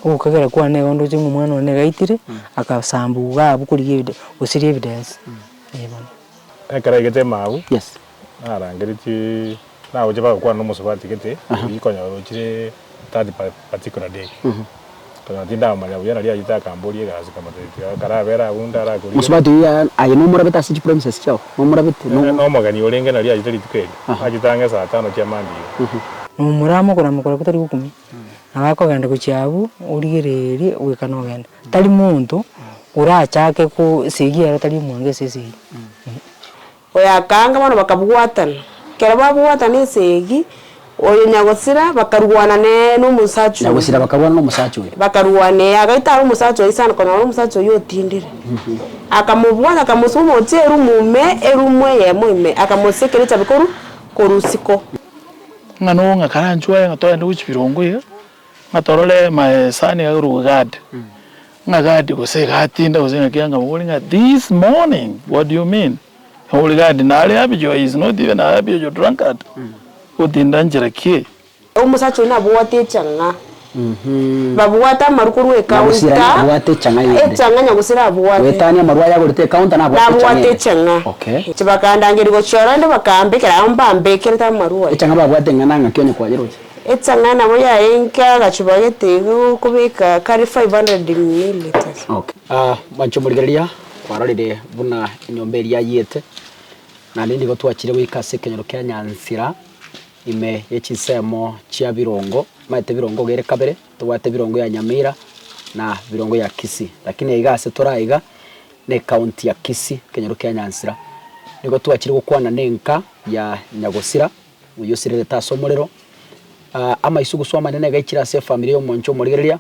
Ogokagera kwane igo ndoche ng'a omwana one nigo aitire, akasambwa iga abwo korigia evide gosiria evidence, eh bono. Ekero aigete emabu, Yes. narangeretie nagochia bagokwana na omosubati gete, oyio konyora ochire that particular day. Konyora tindamomanya buya naria achete akamboria egasi nkamotebia tiga karabere abwo ndarakorire. Mosubati oyio aa aye nomorabete ase chipremises chiao? Nomorabete? Nere nomogeni orenge naria achete rituko erio, achete ang'e saa tano chia mambia iga. Momura mokoramokora tari gokumia, nabo akogenda gochia abwo origererie goika nogenda. Tari monto orachake ko esegi ere tari omwango ase esegi. Oyo akaanga bono bakabwatana. Ekero babwatana esegi, oyo nyagosira bakarwana ne na omosacha oyo. Nyagosira bakarwana na omosacha oyo. Bakarwana ee, agaita are omosacha oyo sana konyora omosacha oyio otindire. Akamobwata akamosuba omochie erumu ime, erumu eyemo ime, akamosekera echabe korwa korwa isiko. Ng'a no ng'a karanchwe aye ng'a togende gochia birongo iga, ng'a torore maesani iga akorokwa Gad, ng'a Gad gose iga atinda gose ng'aki angamobori ng'a this morning what do you mean? Ore Gad nare happy he is not even happy oyo drunkard, gotinda nchera ki? Omosacha oyio nabwate echang'a, babwate amarwa korwa Nyagusira ecounter, nabwate echang'a yende. echang'a nyagusira abwate. Goetania amarwa aya agorete ecounter nabwate echang'a Nabwate ende. echang'a. Okay. Chibakandangeria gochia ororo rende bakambekera amo mbambekerete amarwa aya. Echang'a babwate eng'ana ng'aki onye kwayeroche? Echang'a nabo yarenge agachuba gete iga gokobeka kare 500 millilitres. Okay. Ah, mwanche omorigereria, kwarorire buna enyomba eria yayiete, naende nigo twachire goika ase ekenyoro kia Nyansira, ime ye chinsemo chia Birongo, omanyete Birongo iga ere kabere, tobwate Birongo ya Nyamira na Birongo ya Kisii. Lakini iga ase tore aiga, ne ecounty ya Kisii, ekenyoro kia Nyansira. Nigo twachire gokwana na enka ya Nyagosira, oyio osirerete ase omorero, amaisugusu amanene gaichire ase efamiri ya omonche omorigereria,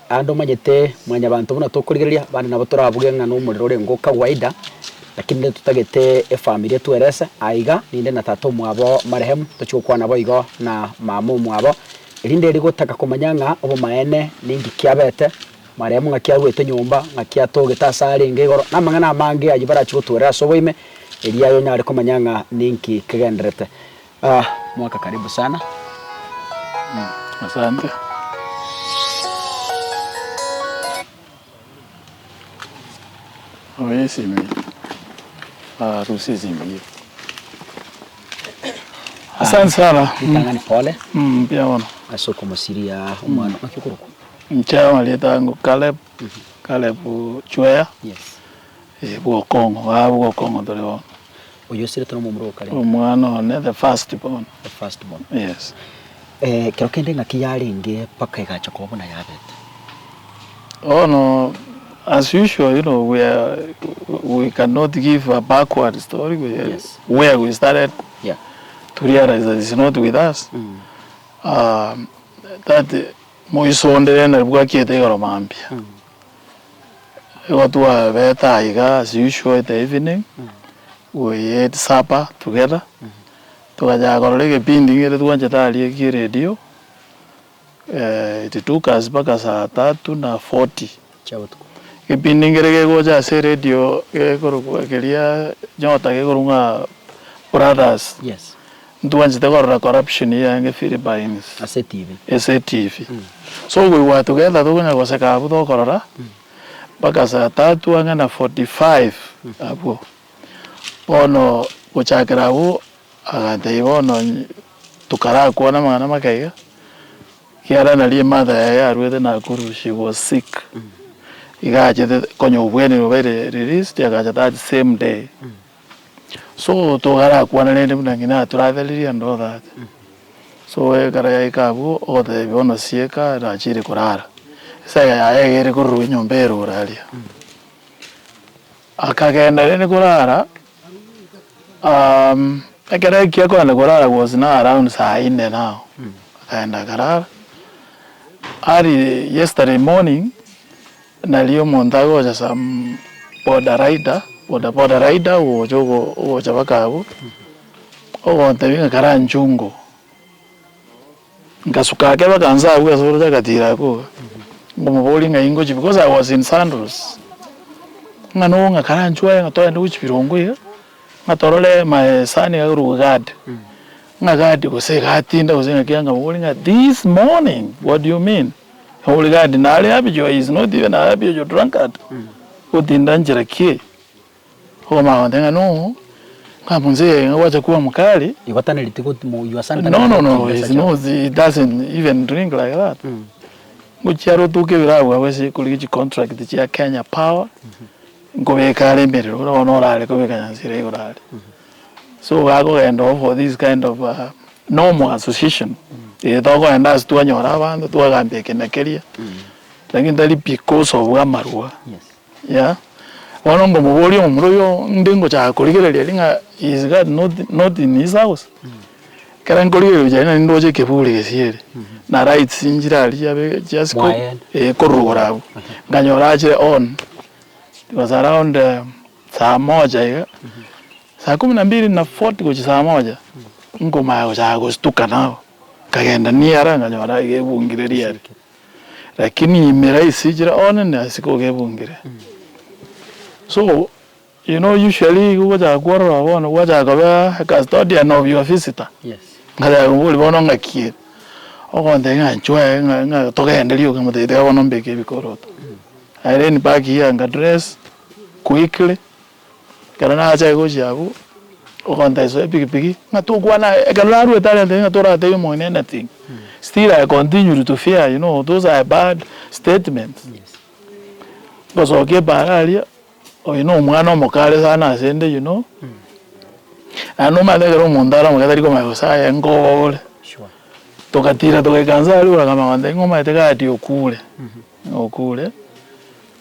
ande omanyete mwanyabanto buna tokorigereria, abande nabo torabuge ng'a na omorero orenge o kawaida, lakini rende totagete efamiri etwerese, aiga ninde na tata omwabo marehemu, tochia gokwana boigo na mama omwabo, erinde rigotaka komanya ng'a obomaene ninki kiabete, marehemu ng'aki arwete nyomba, ng'aki atogete ase arenge igoro, na amang'ana amange ayio barachie gotwerera ase oboime, erio aye onyare komanya ng'a ninki kegendererete. Mwaka karibu sana. Asante. Oyo esimi, arusia esimi eye. Asante sana. Ritang'ani pole. Mbuya mono. Ase okomosiria omwana ng'aki okorokwa? Inche amarieta ango Caleb, Caleb Chweya. Yes. Bw'okong'u, baba bw'okong'u tore bono. Oyio osirete nomomura oo kare? Omwana one the first born. The first born. Yes. Ekero kende ng'aki yarenge mpaka egacha koba buna yabete? Bono as usual you know we are we cannot give a backward story we Yes. where we started Yeah. to realize that is not with us that moiso onde rende bwakiete igoro mambia. Igo twabete aiga as usual in the evening, we ate supper together, togachaka korora egepindi ngere twanchete aria gie eredio, it took us mpaka saa tatu na forty. Chia botuko. Egepindi nkere kegocha ase eredio gekorokwa keria nyota gekorokwa ng'a brothers. Yes. Ntwanchete korora corruption yarenge Philippines. Ase etibi. Ase etibi. So we were together tokonya goseka abwo tokorora, mpaka saa tatu ang'e na 45 abwo. Bono gochakera abwo, agantebia bono tokarakwana amang'ana make iga, ekiagera naria emother yaye yarwete Nakuru she was sick, iga achete konya obwenire obeire released agacha that same day. So togarakwana rende buna ng'ina atorabereria and all that. So ekero yaika abwo, ogotebia bono sieka nachire korara, esege yaye iga ere korwa enyomba eroro aria. Akagenda rende korara, ekero ekia akogenda korara was now around saa nne now, akagenda akarara, early yesterday morning. Nario omonto agocha some boda rider, boda boda rider ogocha ogo ogocha mpaka abwo, ogontebia ng'a karanchungo, nkasuka ake mpaka nse abwo ase oroche agatira akwo iga, nkomoboria ng'ai ngochia because I was in sandals, ng'a no ng'a karanchwe aye ng'a togende gochia birongo iga, ng'a torore my son iga akorokwa Gad, ng'a Gad gose iga atinda gose ng'aki angamoboria ng'a this morning what do you mean? Ore gadi nare habitual he is not even a habitual drunkard, gotinda nchera ki? Okomanya gontebia ng'a no, ng'a mzee ng'a gwacha kuwa mkali. Igo tanereti goti mo your son No no tanereti no gotinda he's ase not he doesn't even drink like that. Ngochia are otoke ebirabu abwo ase korigia chicontract chia Kenya Power, nkobeka are emerero buna bono orare kobeka nyansira igoro aria. So gakogenda oo for this kind of normal association, eye tokogenda ase twanyora abanto twagambia eke na keria, lakini tari because of amarwa. Yeah, bono nkomoboria omomura oyo inde ngochaka korigereria aria ng'a is God not not in his house? Ekero nkorigereria gochia aria nari ndoche ekeburi gesieri, na lights nchire aria chiabe chiasiko Mwaye. eh korwa abwo, nkanyora achire on, it was around saa moja iga, saa kumi na mbili na forty gochia saa moja, nkomanya gochaka gostuka nabo, nkagenda niara nkanyora iga ebungire riaria. Lakini ime rahisi chire one nasiko ogebungire. So you know usually igo ogochaka kworora bono gwachaka koba a custodian of your visitor. Yes. Nkachaka koboria bono ng'aki ere, ogontebia ng'a inchuo aye ng'a ng'a togende rioka nkomotebi tiga bono mbeke ebikoroto. I ran back here nkadress quickly. Ekero nachake gochia abwo, ogontebia soa epikipiki, ng'a tokwana aye, ekero naruete aria antebia ng'a toratebie omong'ina anything, still I continued to fear you know those are bad statements. Ngosokia ebara aria, oyo na omwana omoke are sana ase ende you know, naende nomanyete ekero omonto are omoke tari komanya gose aye nkoba ore. Sure. Togatira togaika nse aria orakama gontebia ng'a omanyete gadi okure, okure.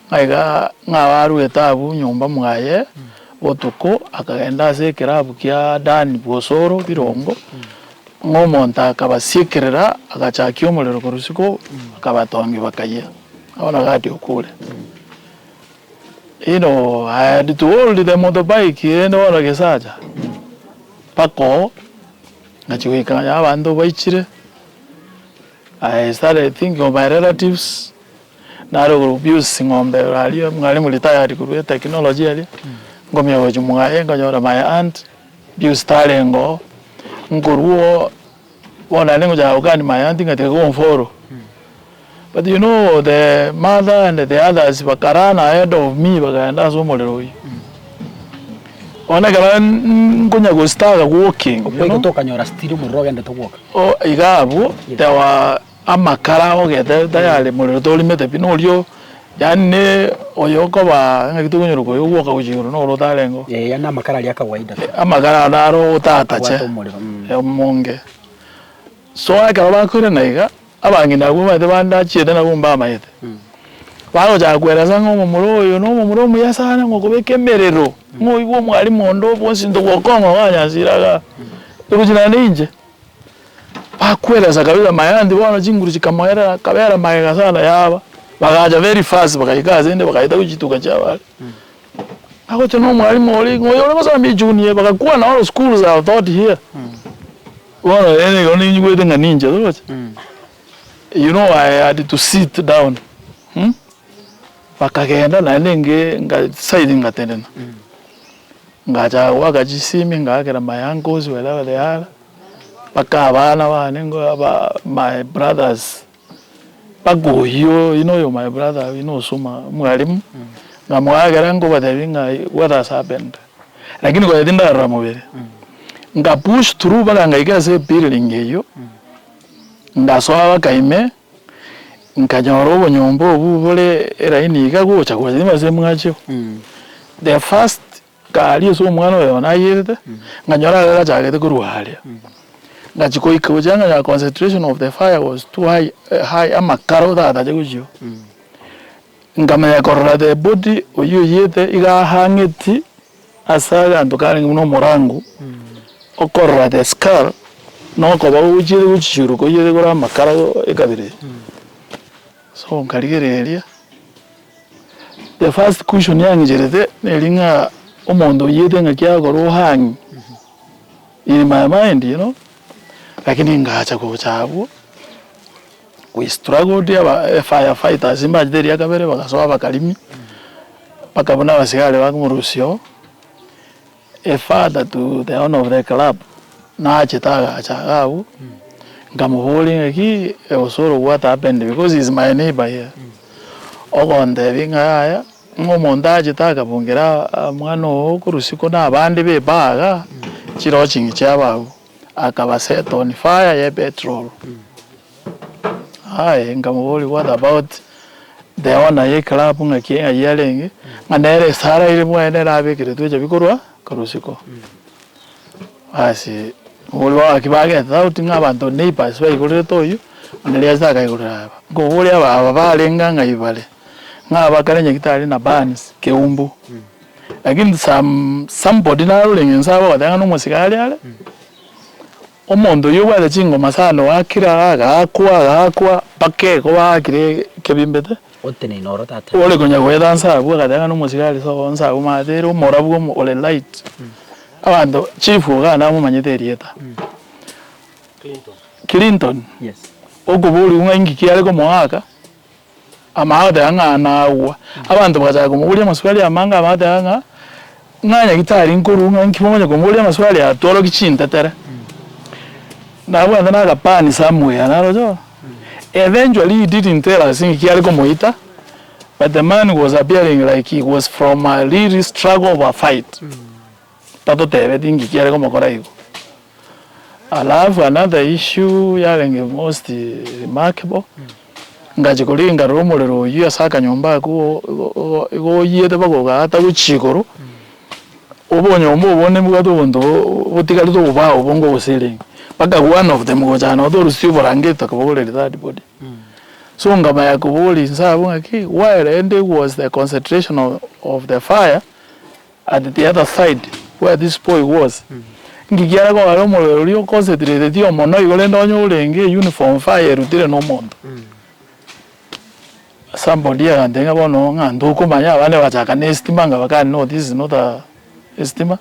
Ng'a iga ng'a abaruete abwo nyomba mwaye botuko, akagenda ase ekerabu kia Dan bw'osoro birongo, ng'a omonto akabasiekerera, agachakia omorero korwa isiko, akabatongia bakayia. Bono Gadi okure. You know, I had to hold the motorbike rende bono gesacha, mpaka oo, ngachia goika nonya abanto baichire, I started thinking of my relatives. Nare okorubiusi ng'ombe aria mwalimu retired korwa etechnology aria, nkomia gochia mwaye nkonyora my aunt, Pius tarenge oo, nkorwa oo, bono naende ngochaka gokani my aunt ng'a tiga komfollow. But you know the mother and the others bakarun ahead of me bakaenda ase omorero oyio. Bono ekero nkonya gostaka walking, you know. Okoigwa tokanyora still omorero ogendete gwoka. O iga abwo, there were Amakara ogete tayari morero torimete pi norio yaani ne oyo okoba ng'aki tokonyora okoyo ogwoka gochia igoro noro otarenge oo. Eh, yaani amakara aria kawaida tu. Amakara naro otatache Abwate omorero, mm. omonge. So ekero bakoirana iga, abang'ina abwo omanyete bande achiete nabwo mbamaete. Bagochaka koeresa ng'a omomura oyo na omomura omuya sana ng'a okobeka emerero, ng'a oywo omwalimu onde obonsi ntogokong'a igaa Nyanchira igaa, egochi naende inche. Bakweresa kabisa mayanti bono chinguru chikamoerera akabera magega sana yaba, bagacha very fast bagaika ase inde bagaeta gochituka chiabo aria. Agocha na omwalimu oria ng'a oyo ore gosomia ejunior bagakwana all schools are taught here. Bono ere nigo ninyigwete ng'a ninche toroche. You know I had to sit down Bakagenda naende nge nga side ngatenena. Ngachaka goaka chisimi ngaakera my uncles wherever they are. Mpaka abana bane ngo aba my brothers, mpaka oyio you know you're my brother you know Osuma omwalimu, nkamoakera nkobatebia ng'a what has happened, lakini konya tindarora mobere, nka push through mpaka ngaika ase ebuilding eyio, ngasoa mpaka ime, nkanyora obonyomba obwo bore eraini iga gocha gocha timanyeti mwachio, the first. Karia ase omwana oyo nayerete, nkanyora iga gachagete korwa aria. Ngachia goika gochia ng'a concentration of the fire was too high high amakara otatache gochia oo. Nkamanya korora the body oywo oyete iga ahang'eti ase aganto karenge buna omorango, okorora the skull, na okoba gochiete gochichuruka oyete kore amakara ekabira eye. So nkarigereria. The first question yang'icherete neri ng'a omonto oyete ng'aki akorwa ohang'i in my mind you know, lakini ngacha gocha abwo, we struggled aba fire fighters mbachete eria kabere bagasoa bakarimi, mpaka buna abasigari bakomorusia oo, a father to the owner of the club nachete agacha iga abwo. Nkamoboria ng'aki Osoro what happened because he is my neighbour here. Ogontebia ng'a yaya, ng'a omonto achete akabungera omwana oo korwa isiko na abande be ebaa igaa, chilodging chiabo abwo, akaba set on fire ye petrol. Aye nkamoboria what about the owner ye eclub ng'aki ng'ai arenge, ng'a nere esara ere bwaye nere abekeretwe echabi korwa korwa isiko. Basi oria gaki bagete out ng'a abanto neighbours baigorerete oyio, onde riria achete akaigorera aba. Nkoboria aba aba barenge ng'ai bare, ng'a abakare nyagetari na burns keumbu. Lakini some somebody naro orenge inse abwo ogoteba ng'a na omosigari are, omonto oyio obwate chingoma sana oakire iga agaakwa agaakwa mpaka ekoba aakire ekebimbete. Oteneine oro tata. Ore konya goeta nse abwo agateba ng'a nomosigari sobo nse abwo omanyete ere omorabu omo ore light. Abanto chief igaa namomanyete erieta. Clinton. Yes. Okoborigwa ng'a inki ki are komoaka, amanye goteba ng'a nagwa. Abanto bagachaka komoboria amaswali amange amanye goteba ng'a, ng'a nyagetari nkorwa ng'a inki mokonya komoboria amaswali aya tworokia chintetere. Nabwate na akapani somewhere naroche bono. Eventually he didn't tell us ng'iki are komoita, but the man was appearing like he was from a really struggle of a fight. Tatotebeti ng'iki are komokora igo. Alafu another issue yarenge most remarkable, ngachia koringa nkarora omorero oyio ase akanyomba akwo igo igo oyiete mpaka ogaata gochia igoro, Obonyomba obo nibwate obonto botigarete obobao obonge obosering, mpaka one of them gocha nonya torusia oborangeti tokabogoreria third body. So nkamanya koboria inse abwo ng'aki why rende was the concentration of the fire at the other side where this boy was, nki kiare kogera omorero oria oconcentratetie omono igo rende onye orenge uniform fire erutire na omonto. Somebody agantebia ng'a bono ng'a ntokomanya abande bagachaka na estima nkabakania no this is not a estima,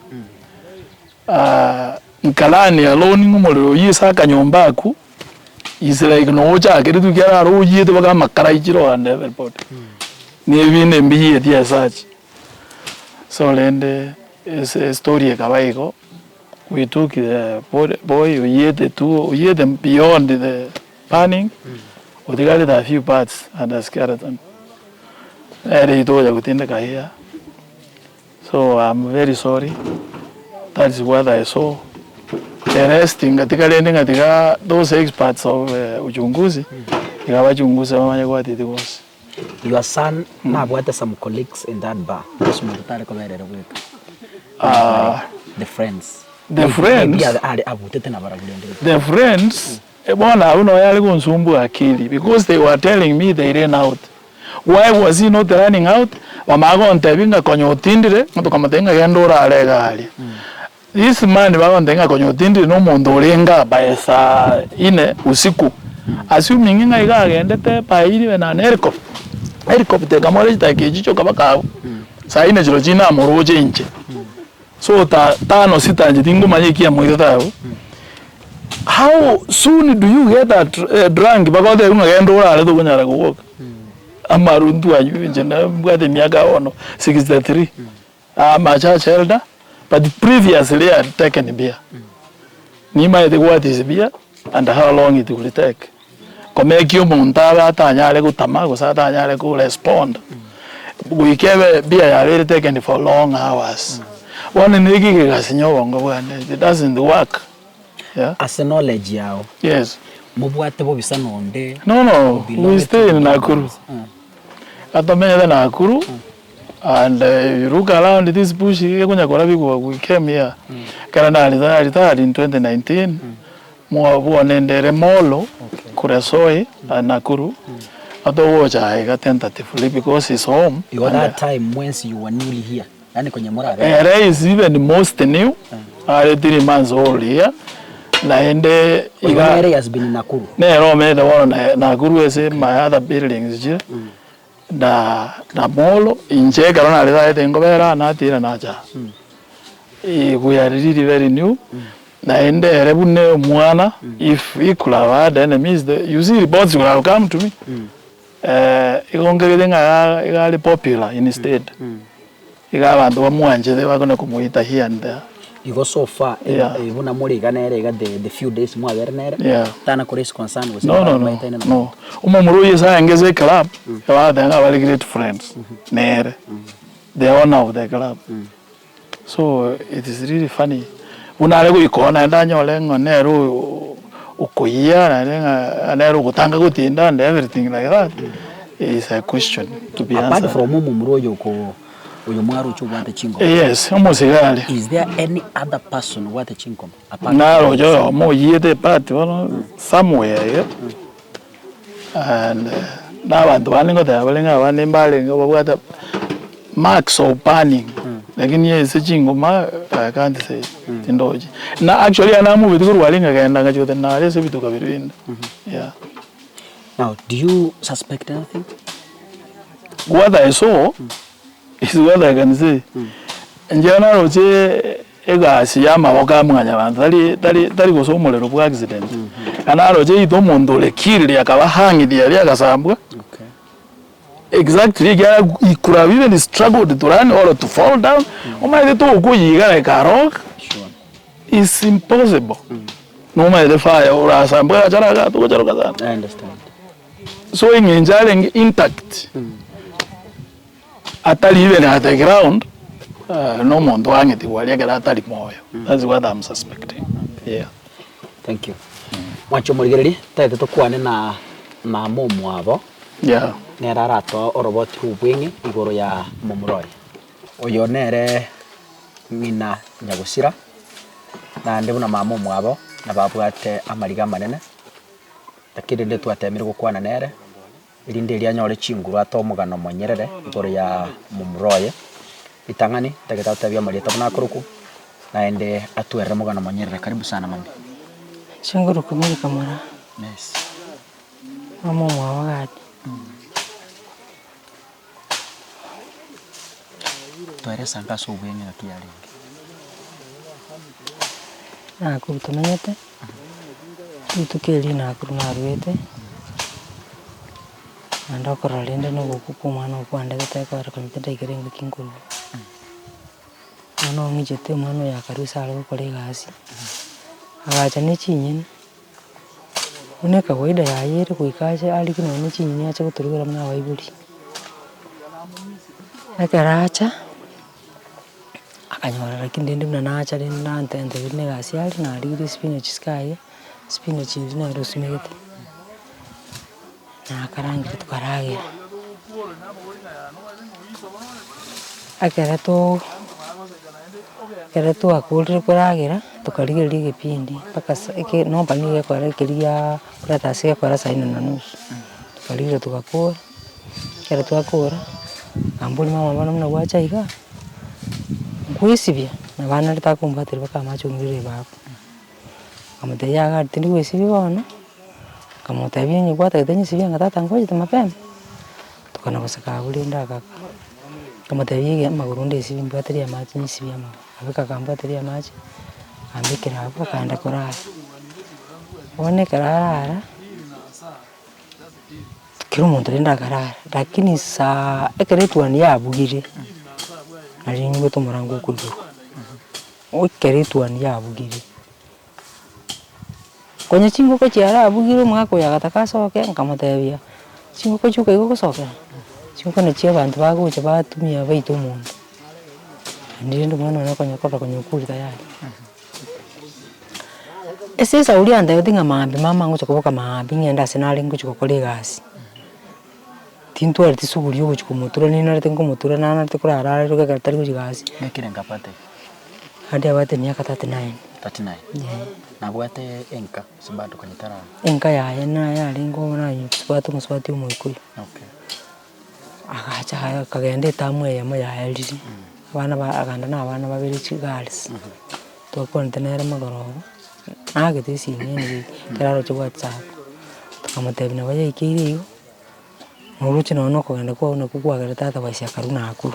nkarani alone ng'a omorero oyio ase akanyomba akwo is like noo ochakeretwe ekiagera aro oyiete mpaka amakara aichire and everybody, na ebinde mbiyieti ase achi. So rende ase estory ekaba igo, we took the boy oyiete tu oyiete beyond the Burning, otigarete a few parts and a skeleton. Nere itogocha gotindeka here. So I'm very sorry, that is what I saw. The rest ngatiga rende ngatiga those experts of uchunguzi, tiga bachunguse bamanye what it was. Your son nabwate some colleagues in that bar, gose omonto tare kobera ere bweka? The friends. The friends. Maybe are abutete nabarabwo rende. The friends, bono abwo noo yare gonsumbua akili because they were telling me they ran out. Why was he not running out? Bamanya gontebia ng'a konya otindire, ng'a tokamotebia ng'a genda orare iga aria. This man bagontebia ng'a konya otindire na omonto orenge aa by saa ine usiku, assuming ng'a iga agendete by even an helicopter, helicopter ekamora chidakika echio chioka mpaka abwo, saa ine chirochio namoroche inche. So ta tano sita inche tingomanya eki amoirete abwo. How soon do you get a drunk bagotebi ng'a genda orare tokonyara koboka? Amaruntu aywo inche nabwate emiaka bono 63, am a church elder but previously I had taken beer. Nimanyete what is beer and how long it will take. Komeki omonto abe atanyare gotama gose atanyare ko respond, goika ebe beer yabeire taken for long hours. Bono neki kegasinya obongo bwane, it doesn't work, yeah. Ase knowledge yao, Yes. mobwate bobisa nonde No, no, we stay in Nakuru. Atomenyete Nakuru and you look around this bush iga ekonya korabigwa we came here. Ekero naretired retired in 2019, Mwabwo nende ere Molo, Kuresoi and Nakuru, atogocha aiga tentatively because is home. Igo that time mwensi you were newly here, yaani konye morabe. Ere is even most new, are 3 months old here, naende Igo iga nere he has been in Nakuru. nere omanyete bono na Nakuru ase my other buildings chire, na na Molo, inche ekero naretired nkobera aa natira nacha aa. We are really very new, naende ere buna omwana, if he could have had enemies, the, you see reports would have come to me. Igo nkerete ng'a iga are popular instead, iga abanto bamwanchete bakona komoita here and there. Igo so far Yeah. eh, buna more iga nere iga the, the few days mwabere nere Yeah. tana ko raise concern gose No, no, no, baetaine na no. Omomura oyio ase aenge ase eclub, ebateba ng'a bare great friends nere, the owner of the club. So it is really funny, buna are goika oo naende anyore ng'a nere oyo okoyia naende ng'a nere ogotanga gotinda and everything like that, is a question to be Apart answered. from omomura oyo oko oyo mwaroche obwate chingoma. Yes, omosigari. Is there any other person obwate chingoma apart from Naroche oyomo oyiete eparty bono somewhere iga, and na abanto bande ngoteba bare ng'a abande mbarenge babwate marks of burning, lakini ase chingoma I can't say tindochi. Na actually ekero namobeti korwa aria nkagenda ngachia gotenena aria ase ebituka biria binde, yeah. Now do you suspect anything? What I saw is what I can say. Inche naroche egasi ya amaboko a mwanyabanto tari tari tari gose omorero bwa accident. Ekero naroche either omonto ore killed akaba hanged aria agasambwa, Okay. exactly ekiagera he could have even struggled to run or to fall down, omanyete tokoyiga like a rock, Sure. is impossible. Nomanyete fire orasambwe agachara igaa togocharoka sana. I understand. So eng'encho arenge intact, atari even at the ground, na omonto oang'etigwe aria ekero atari moyo, that's what I'm suspecting, yeah. Thank you. Mwanche omorigereria, tagete tokwane na mama omwabo, Yeah. nere aratoe oroboti rw'obweng'e igoro ya momura oye. Oyo nere ng'ina nyagosira, naende buna mama omwabo, nabo abwate amariga amanene. Lakini rende twatemire gokwana nere, erinde erio anyore chinguru atoe omogano omonyerere igoro ya momura oye. Ritang'ani, ntagete atotebie amarieta buna akorokwa, naende atwerere omogano omonyerere. Karibu sana mami. Chinguru kumiri kamura, Yes. mama omwabo gaki. Tweresa nka ase obweng'e gaki yarenge. Nakuru tomenyete, rituko erio nakuru naruete, naende okorora rende na ogokwa kwa omwana okwo kwandetete ekero konyete ndaikere engaki nkorwa. Omwana ong'ichete omwana oyo akarwa ase are gokora egasi, agacha na chinyeni. Buna ekawaida yaye ere goika ache arigie nonye na chinyeni ache gotorugera buna abaibori. Ekero acha, akanyora lakini rende buna nacha rende nantentebia buna egasi are narigirie espinach isiko aye, espinach eria nere osimegete, nakarangire tokaragera. Ekero too ekero twakorire koragera, tokarigereria egepindi mpaka sa eke noba nigo gekora ekeri giaa brothers gekora saa nne na nusu, tokarigereria togakora, ekero twakora, nkamboria mama bono buna gwacha igaa, nkoesibia? Nabo anarete akombwateria mpaka amache ong'irere ebafu. Nkamotebia yaya gaki tindi goesibia bono, nkamotebia onye gwatagete nyesibie anga tata nkochete mapema, tokana goseka abwo rende agaka, nkamotebia iga amagoro ndesibie mbwaterie amache nyesibie amagoro, abeka akambwateria amache, akambekera abwo akaenda korara. Bono ekero arara, kera omonto rende akarara, lakini saa ekero etuoni yabugire, nari nyigwete omorango okoigorwa. Ekero etuoni yabugire, konya chingoko chiarabugire omogaka oyo agataka asoke, nkamotebia, chingoko chioka igo ogosokera, chingoko nachio abanto bagocha batumia baita omonto, naende rende omwana one okonya korora konya okure tayari. Ase esauri antebetie ng'a maambia mama ngocha koboka maambia ng'ende ase nare ngochi gokora egasi. Tintwareti suguri ya ogochia komotura ninarete nkomotura nanarete korara aroro ekero tari gochia gasi. Nekere nkabwate? Ande abwate emiaka 39. 39? Eeh. Nabwate enka gose bado konya tara. Enka yaye naye arenge obo naye osubati omosubati omoikuyu. Okay. Agacha aye akagenda etamu eyemo yaerire, abana ba akagenda na abana babere chigars, twakwanete nere magoroba, naagete esimi eye ekero aroche whatsapp, tokamotebia nabo yaikeire igo. Oroche nonye na okogenda kwao nakwo kwagerete tata gwaisia akarwa Nakuru.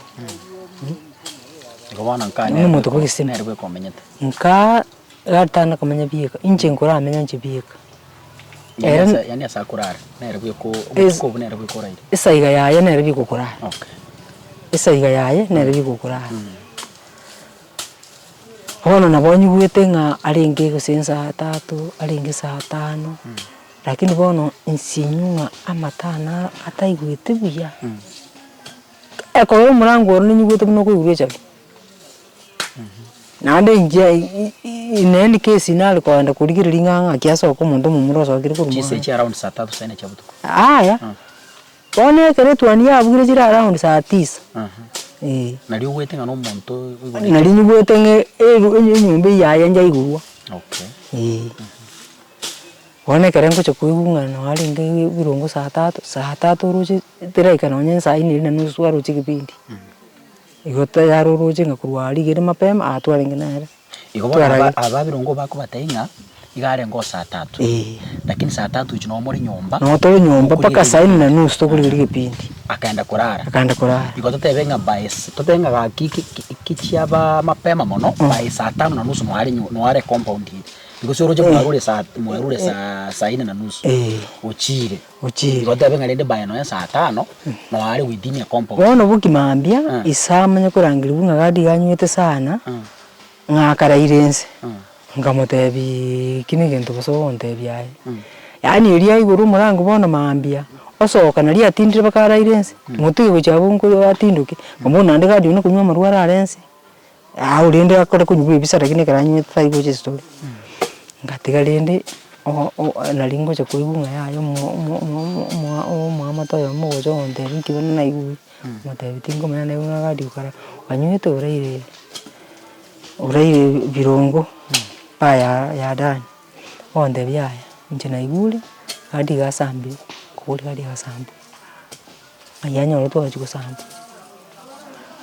Igo bono nka Buna omonto bwegesemi. nere bweka omenyete. Nkaa iga tana komenya bieka, inche nkoramenya inche bieka. Yani Ere ase yani ase akorara nere bweka obotuko obwo nere bweka oraire. Esaiga yaye nere bieka okorara. Okay. Esaiga yaye nere bieka okorara. Bono nabo nyigwete ng'a arenge gose saa tatu, arenge saa tano, lakini bono nsinywe ng'a amatano ataigwete buya, ekero omorango oro ninyigwete buna okoigwa echabi. Naende inche in any case nare kogenda korigereria ng'a ng'aki asoke omonto omomura osokire korwa Chinsa mwane. echi around saa tatu saa nne chia botuko. Yaya, bono ekero etwani yabugire chire around saa tisa, eh. Nario ogwete ng'a na omonto oigure. Nari nyigwete ng'a eru enyomba eye yaye njaigurwa, Okay. eh. Bono ekero ngocha koigwa ng'a noo arenge ebirongo saa tatu, saa tatu oroche teraika nonye saa nne na nusu aroche egepindi. Igo tayari oroche ng'a korwa aria rigere mapema aa twarenge nere. Igo bono aba aba ebirongo bakobatebia ng'a iga arenge oo saa tatu, Eeh. lakini saa tatu echi noo more nyomba, Noo tore nyomba mpaka mokorigereria saa nne na nusu tokorigereria egepindi. Akaenda korara. Akaenda korara. Igo totebe ng'a by s totebe ng'a gaki ki ki ki chiabaa mapema mono, by saa tano na nusu noare nyo noare compound eye. Because oroche mwarure saa mwarure saa saa nne na nusu, ochire. Ochire. Igo totebe ng'a rende by nonya saa tano, noare within a compound. Bono boki mambia, ise amanye korangerigwa ng'a gadi iga anywete sana, ng'a akaraire inse, nkamotebiiii eki na egento bosa ogontebia aye. Yaani erio aigure omorango bono mambia, osoka naria atindire mpaka araire inse, motige gochia abwo nko atindoke, bono naende gadi one konywa amarwa arare inse, Ao rende akore konywa bwebisa lakini ekero anywete tari gocha estori. Ngatiga rende nari ngocha koigwa ng'a yaya omoamate oyomo ogocha gontebia nki bono naigure, ngotebia tinkomanya naigure ng'a gadi okara anywete oraire oraire birongo mpaka ya ya dani, ogontebia yaya inche naigure gadi iga asambire, nkoboria gadi agasambwa. Ng'ai anyorete ogochia gosamba,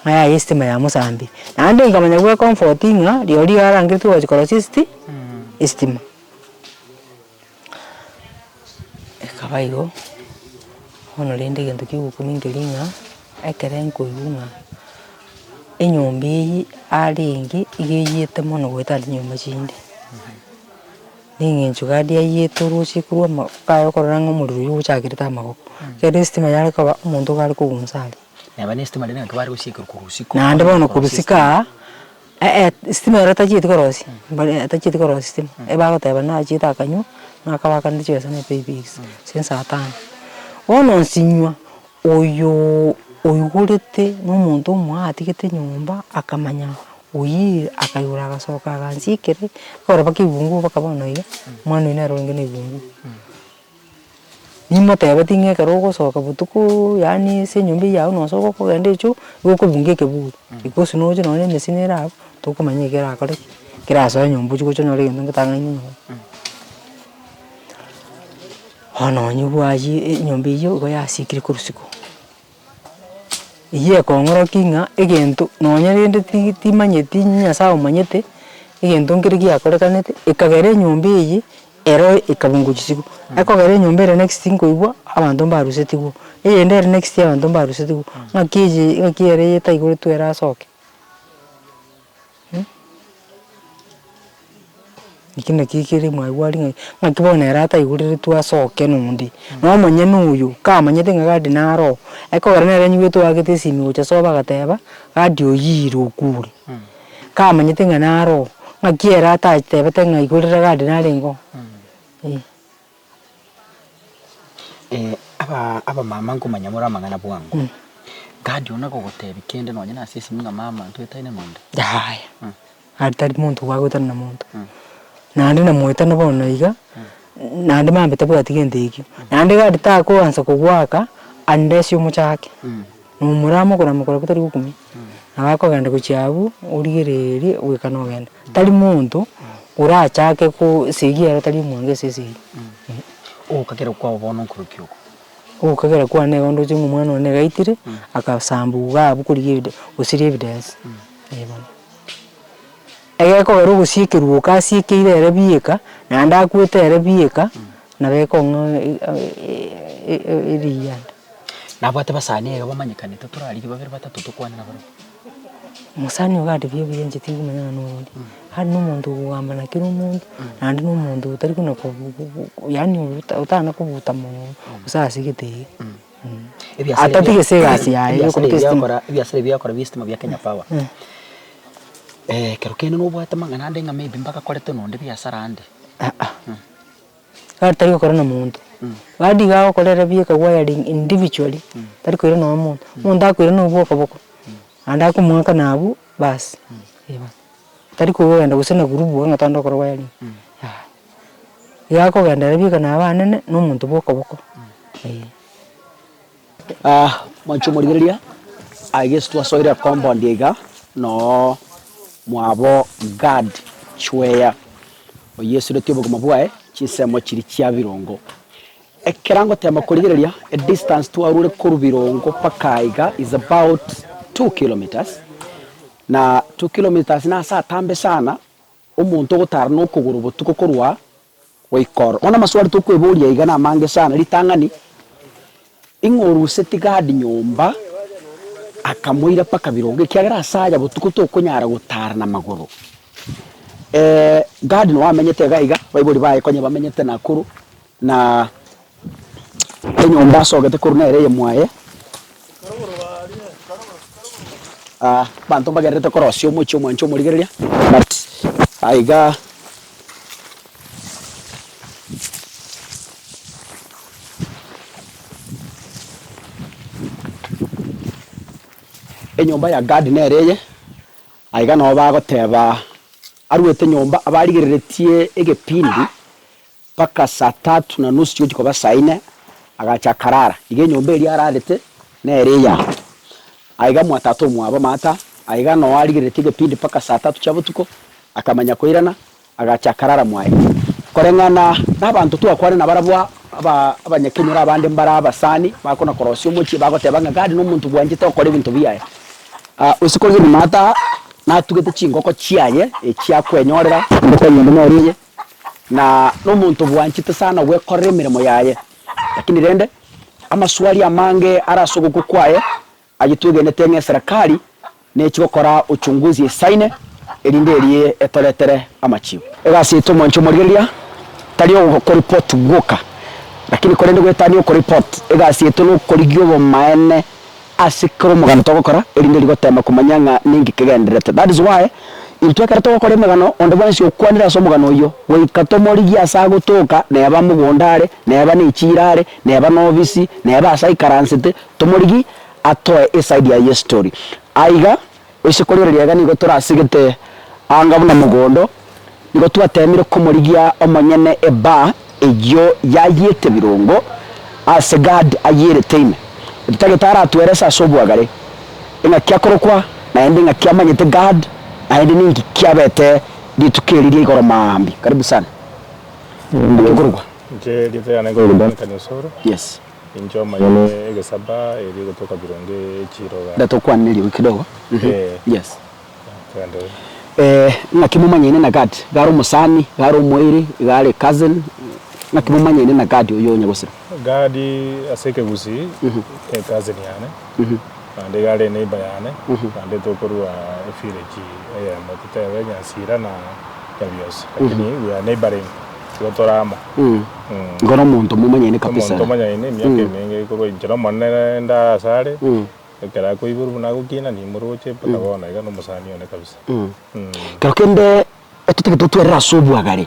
ng'a yaya estima yamosambire. Naende nkamanya gwe comfort ng'a rirorio iga arangeretie gochia korosia esti estima. Ekaba igo, bono rende egento kia ogokumia nkeri ng'a, ekere nkoigwa ng'a enyomba eywo arenge iga eyiete mono goetania chinyomba chinde. Neng'encho gadi aiyete oroche korwa ama kaye okorora ng'a omorero oywo ochakerete amagoko, ekero estima yare koba omonto iga are kogunsa aria. Neba na estima rende naki bare gosiekerwa korwa isiko. Naende bono korwa isiko aa, eh estima ero tachieti korosia, mbare tachieti korosia estima, ebagoteba nachiete akanywa, ng'a akabakanire chibesa na epay bills, ase saa tano. Bono nsinywa, Oyo oigorete nomonto omoao atigete nyomba akamanya oyio akaigora agasoka agansiekera, ekero mpaka ebibunguo mpaka bono iga, omwana oyio nere orenge na ebibunguo. Nimotebeti ng'a ekero ogosoka botukooo yaani ase enyomba eywo yago nonye okogenda echoo, nigo okobunga ekeburi, because noche nonye na emesini ere abwo, tokomanya ekerakore ki, kerasoe nyomba ochie gocha onyore egento ngetang'aine nyomba. Bono onye bwayie enyomba eyio igo yasikire korwa isiko, eyio ekong'orokia ng'a egento nonye rende ti timanyeti nyasaye omanyete, egento nkere giakorekanete, ekagera enyomba eye ero ekabunga chisiko, ekogera enyomba ere next nkoigwa abanto mbarusetigwe, eyende ere next abanto mbarusetigwe, ng'aki eye ng'aki ere etaigoretwe erasoke. Eki naki kere mwaigwa aria ng'a ng'aki bono ere ataigoreretwe asoke nonde, na omonyene oyo kamanyete ng'a gadi naro oo, ekogera nere anyigwete oagete esimi gocha sobo agateba, gadi oyire okure, kamanyete ng'a naro oo, ng'aki ere atatebete ng'a igorera gadi narenge oo eh. Aba abamama nkomanya more amang'ana bwango, gadi one agogotebia kende nonye nase esimi ng'a mama ntwetaine nonde. Yaya, aria tari monto bwagoetana na monto, naende namoetana bono iga, naende mambia tabwati gento ekio, naende gari takoansa kogoaka unless omochake, nomorama okorama korokwo tari gokumia, nabo akogenda gochia abwo origererie goika nogenda. Tari monto orachake ko esegi ero tari omwango ase esegi. Ogokakera kwabo bono nkorokia oko. Ogokakera kwane igo ndoche ng'a omwana one nigo aitire, akasambwa iga abwo korigia ebide gosiria evidence, eh bono. Egekogera ogosiekerwa oko asiekeire ere bieka, naende akwete ere bieka, nabo ekong'a eriyanda. Nabwate basani iga bamanyekanete torarigie babere batato tokwane nabarabwo. Mosani oyo gati buya buya inche tingomanya ng'a norori, aria na omonto okogamba na kera omonto, naende na omonto otari kona yaani otana kobuta mono gose ase gete iga. Ebiasara Atatigese egasi yaye ebiasara yokobeka ebi estima. akora ebiasara ebi akora bia estima bia Kenya Power. Ekero kende nobwate amang'ana ande ng'a maybe mbagakorete nonde biasara ande. Aa. Gari tari gokora na monto, gari iga agokora ere bieka wiring individually, tari koira nonye omonto, omonto akoira na obwo okoboko, naende akomoakana abwo baas, eh bono. Tari kogenda gose na group ng'a togende gokora wiring, yaya. Iga akogenda ere bieka nabo anene, na omonto bwa okoboko, eh. Mwanche omorigereria, aiga ase twasoire ecompound iga, noo mwabo Gad Chweya, oyio esuretie obogima bwaye chinsemo chiria chia birongo. Ekero ngotema korigereria edistance twarure korwa birongo mpaka aiga is about 2 kilometers, na 2 kilometers nase atambe sana, omonto ogotara na okogoro botuko korwa goika ororo. Bono amaswali tokweboria iga namange sana, ritang'ani, ing'o oruseti Gadi nyomba akamoira mpaka birongo ekiagera ase aya botuko tokonyara gotara namagoro. Gadi noo amenyete iga iga, abaibori baye konya bamenyete Nakuru, na enyomba asogete korwa nere eye mwaye, abanto mbagendererete korosia omochie omwanche omorigereria, but aiga. Enyomba ya Gadi nere eye, aiga nabo bagoteba aruete nyomba abarigereretie egepindi mpaka saa tatu na nusu chigochia koba saa ine, agacha akarara. Iga enyomba eria ararete nere eya. Aiga mwa tata omwabo Martha, aiga noo arigereretie egepindi mpaka saa tatu chia botuko, akamanya koirana, agacha akarara mwaye. Koreng'ana nabanto twakwane nabarabwo aba abanyakenyoro abande mbare abasani, bakona korosia omochie, bagoteba ng'a Gadi nomonto bwanchete gokora ebinto biaye. Gose korigereria Martha natugete chingoko chiaye echi akwenyorera, engoko eyende nere eye, na nomonto bwanchete sana gwekorera emeremo yaye. Lakini rende, amaswali amange are ase ogokwa kwaye, ayio twegenete ng'a eserekari nechi gokora uchunguzi esaine, erinde erie etoretere amachibu. Egasi yaito omwancho omorigereria tari okoreport gwoka, lakini korende goetania okoreport, egasi yaito nokorigia obomaene ase kera omogano togokora, erinde rigotema komanya ng'a ninki kegendererete. That is why intwe ekero togokora emegano, onde bwensi okwanire ase omogano oyio, goika tomorigie ase agotoka, neba mogondo are, neba ne echiira are, neba na ofisi, neba ase aikaransete, tomorigie atoe eside yaye y'estory. Aiga, oise korigereria iga nigo torasigete anga buna mogondo, nigo twatemire komorigia omonyene ebar eyio yayiete birongo ase Gad ayierete ime. Totagete aratwerese ase obwagare eng'aki akorokwa, naende eng'aki amanyete Gad, naende ninki kiabete rituko eri ria igoro maambia. Karibu sana. Naki okorokwa? Inche erieta riane nkorokwa Duncan Osoro. Yes. Inche omanyene egesaba eria egotoka birongo echiro igaa. Ndatokwane eriogi kidogo. Eh. Yes. Tuendelee. Ng'aki momanyaine na Gad? Iga are omosani, iga are omoiri, iga are cousin, ng'aki momanyaine na Gad oyio onya gosira? Gadi ase ekegusii ne ecousin yane, naende iga are eneighbour yane, naende tokorwa evillage eyemo totebe Nyansira na Nyabiosi, lakini we are neighbouring, igo tore amo. Igo nomonto momanyaine kabisa. Omonto omanyaine emiaka emenge korwa inche nomonene nde ase are. Ekero akoiborwa buna agokina, nimoroche mpaka bono iga nomosani one kabisa. Ekero kende etotagete totwerere ase obwagare,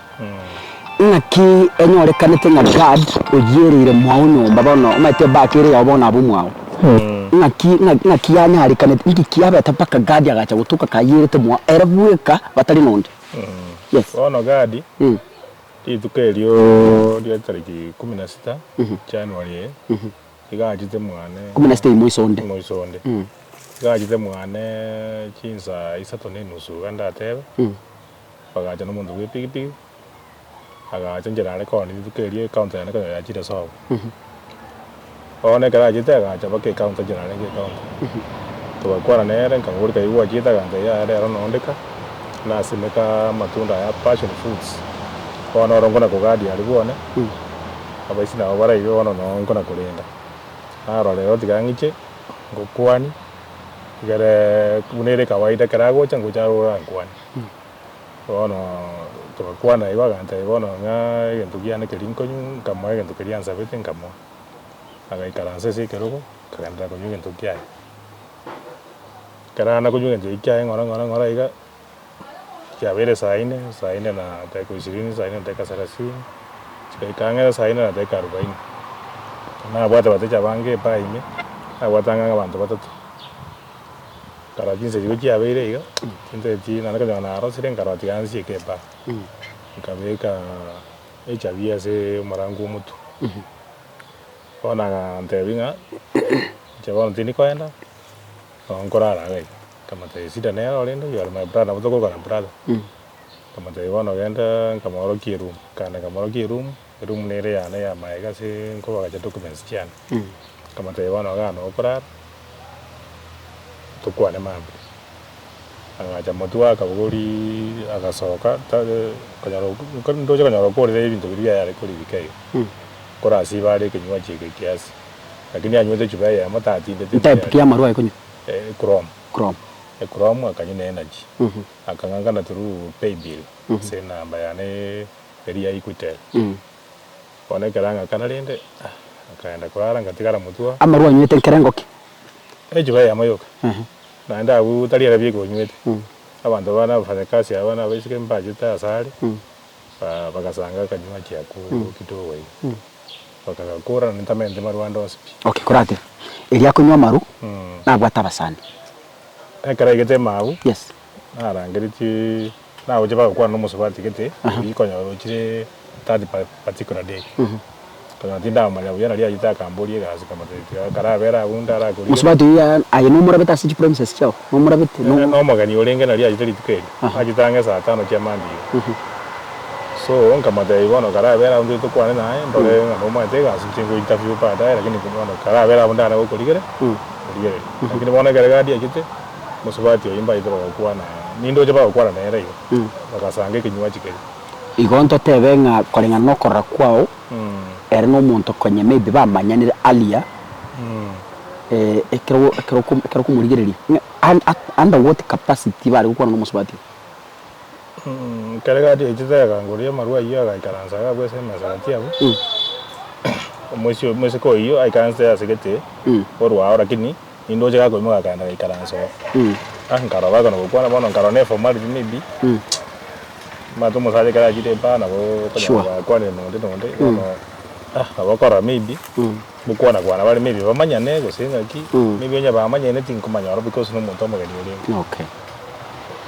ng'aki enyorekanete ng'a Gad oyiereire mwao nyomba bono omanyete ebaki ere yao bono abwo mwao. Ng'aki ng'aki yanyarekanete nki kiabete mpaka Gadi agacha gotoka kayierete mwao ere bweka batari nonde? Yes. Bono Gadi, rituko erio ria tariki kumi na sita, January eye, Iga achete mwane. Kumi na sita imoiso onde. Imoiso onde. Iga achete mwane chinsa isato na enusu iga ndatebe, bagacha na omonto bwa epikipiki, agacha nchera are koonia rituko erio ecounter yane ekonyora yachire sobo. Bono ekero achete agacha mpaka ecounter nchera arenge ecounter, togakwana nere nkamoboria kai gwachete agantebia yaya rero nondeka, nasimeka amatunda aya passion fruits, bono oro nkona koguard aria bwane. Abaisi nabo baraibe bono noo nkona korenda. Narora rero tiga ng'iche, ngokwani, egere buna ere kawaida ekero agocha ngocha aroro ankwanie. Bono togakwana igo agantebia bono ng'a egento kiane keria nkonywa, nkamoa egento keria ansabete nkamoa. Agaikaransa ase ekerogo, akagenderera konywa egento kiaye. Ekero naende akonywa egento ekio kiaye ng'ora ng'ora ng'ora iga. Chiabeire saa ine, saa ine na dakika ishirini, saa ine na dakika thelathini, chigaika ang'e saa ine na dakika arobaini. Nabwate abateja abange ebaa ime, nabwate ang'e abanto batato. Nkarora chinsa echio chiabeire iga, chinsa echi naende konyora narosire nkarora tiga nsieke ebaa. Nkabeka echabi ase omorango omotwe. Bono agantebia ng'a inche bono tindi koenda, nabo nkorara iga iga. Nkamotebia shida nero rende you are my brother nabo tokogokana brother. Nkamotebia bono genda nkamworokia eroom, nkaenda nkamworokia eroom, eroom nere yane ya maega ase nkobagacha documents chiane. Nkamotebia bono igaa noo okorara, tokwane mambia. Agacha motwe akabogoriiii agasoka ta konyora ndoche konyora okorire ebinto biria biaye are koribika iga. Korasiba are ekenywaji eke kiasi, lakini anywete echupa eyemo tatindete Type ki ya amarwa aye konywa? Echrome. Chrome. Echrome akanywa na energy. Akang'ang'ana through paybill ase enamba yane eria ya Equitel. Bono ekero ang'akana rende, ah, nkaenda korara ngatigara motwe oo. Amarwa anywete nkerengo ki? Echupa eyemo yoka. Naende abwo tari ere bieka onywete. Abanto bane abafanyakazi aba na abaiseke mbachete asare, bagasanga akanywaji akwo kidogo iga. Bakagakora naende ntamaete marwa ande onsi pi. Okay, korate, erio akonywa amaru, nabwate abasani. Ekero aigete emabu, Yes. narangeretie nagochia bagokwana na omosubati gete, oyio konyora ochire that particular day. Konyora tindamomanya buya naria achete akamboria egasi nkamotebia tiga karabere abwo ndarakorire. Mosubati oyio aye nomorabete ase chipremises chiao? Nomorabete? Na omogeni orenge naria achete rituko erio, achete ang'e saa tano chia mambia iga. So nkamotebia bono karabere abwo ntwe tokwane naye ndore ng'a nomaete egasi inche nko interview baadaye lakini bono karabere abwo ndare gokorigere korigereria. Lakini bono ekero egadi yachete, mosubati oyio mbachete bagakwana nindoche bagokwana nere igo, bagasanga ekenywaji keria. Igo ntotebe ng'a koreng'ana nokorora kwao, ere nomonto konya maybe bamanyanire earlier, ekero ekero ekero okomorigereria ng'a under what capacity bare gokwana na omosubati oyo? Ekero egadi yachete ekangoria amarwa ayio agaikaransa iga abwo ase emesa gati abwo, omoisia omoiseke oyio aikaransete ase gete, orwao lakini nindoche gakoimoka akaenda agaikaransa oo. Ah nkarora bakona gokwana bono nkarora na eformality maybe, omanyete omosacha ekero achire epaa nabo okonyora Sure. bakwanire na onde na onde, bono ah nabo okorora maybe, gokwana kwana bare maybe bamanyane gose ng'aki, maybe onye bamanyene tinkomanya oro because na omonto omogeni orenge. Okay.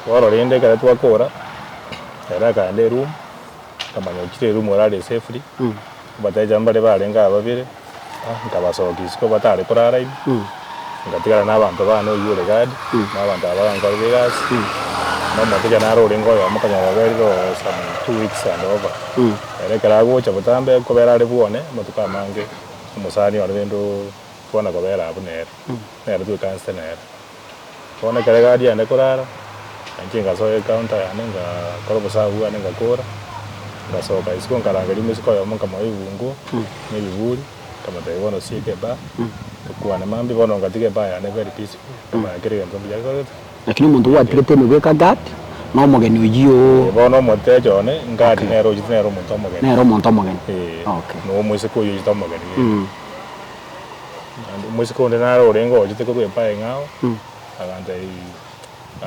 Bono rende ekero twakora, ere akaenda eroom, akamanya ochire eroom orare safely, abateja mbare barenge aba babere, ah nkabasokia isiko batare korara ime, ngatigara na abanto bane oywo ore guard, na abanto aba bagankorera egasi, na omoteja naro orenge oyomo okonyora oberire oo some two weeks and over. Ere ekero agocha botambe nkobera are bwone, amatuko amange, omosani one rende oo kwana kobera abwo nere, nere twekansete nere. Bono ekero egari yane korara, nainche ngasoa ecounter yane ngakora obosabu bwane ngakora, ngasoka isiko nkarangeria omosike oyomo nkamoa ebibunguo, na ebiburi, nkamotebia bono sieka ebar, tokwane mambia, bono ngatiga ebar yane very peaceful, nkamanya kera egento mbuya gekorete. Lakini omonto gwatigete ime bweka guard, na omogeni oyio Eh, bono omoteja one, ngadi nere ochete nere omonto omogeni. Nere omonto omogeni. Eh, Okay. na omoiseke oyio ochete omogeni rende. Naende omoiseke onde nare orenge ochete korwa epae eng'ao, agantebia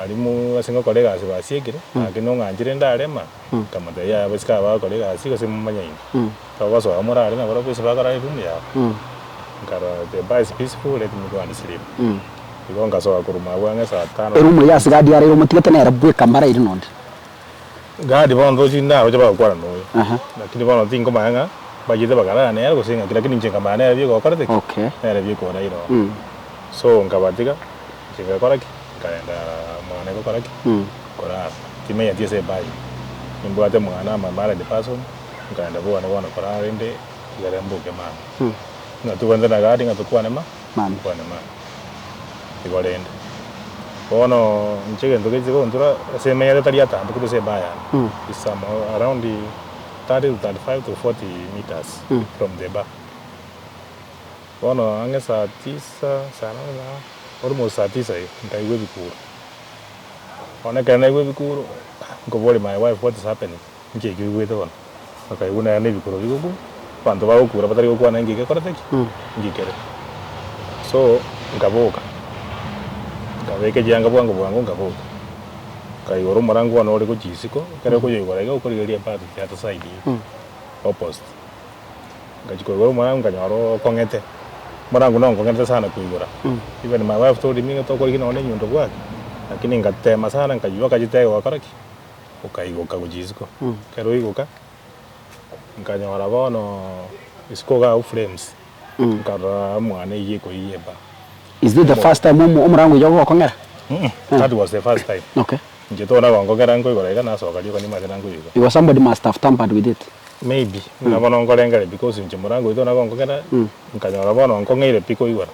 aria mo ase ngokora egasi basiekire, lakini nong'anchire ndarema, nkamotebia yaya abaiseke aba bagokora egasi gose momanyaine, togosoa morare nabarabwo ase bakorara eroom yabo. Nkarora the bar is peaceful let me go and sleep. Igo nkasoa korwa mabwo ang'e saa tano. Eroom eye ase guard araire omotigete nere bweka mbaraire nonde. Guard bono ntochi naroche bagokwana noyo, lakini bono tinkomanya ng'a bachete bakarara nere gose ng'aki lakini inche nkamanya nere bieka okorete ki? Okay. Nere bieka oraire oo. So nkabatiga, inche ngakora ki? Nkaenda mwane gokora ki? Korara. Timenyeti ase ebar ime. Nimbwate mwana am a married person, nkaenda bwane bono korara rende ekere mboke mambia. Ng'a tobwate na guard ng'a tokwane ma? Mambia. Tokwane mambia. Igo rende, bono inche egento geche gontura ase emenyete tari atambe korwa ase ebar yane, is some around 30 to 35 to 40 meters from the bar. Bono ang'e saa tisa, saa nane na almost saa tisa iga, nkaigwa ebikuro. Bono ekero naigwa ebikuro, nkoboria my wife what is happening, inki ekio oigwete bono? Akaigwa naende ebikuro bigokwa, abanto bagokura batari gokwana inki gekorete ki? Inki kere. So, nkaboka, nkabeka echianga bwango bwango nkaboka. Nkaigora omorango one ore gochia isiko, ekero okoyoigora iga okorigereria ebati the other side iga, opposite. Ngachia koigora omorango nkanyora okong'ete, omorango nonkong'ete sana koigora, even my wife told me ng'a tokorigia nonye na enyundo bwake, lakini ngatema sana nkaywa akachitega gokora ki? Okaigoka gochia isiko. Ekero oigoka, nkanyora bono isiko iga abwo frames, nkarora omwana eywo ekoiyia ebaa. Is this the first time omo omorango oyio ogokong'era? That was the first time. Okay. Inche tona gonkong'era nkoigora iga nasoka rioka nimanyete nankoigwa. Igo somebody must have tampered with it. Maybe, buna bono nkorengere because inche morango oito nagonkong'era, nkanyora bono nkong'eire pi koigora.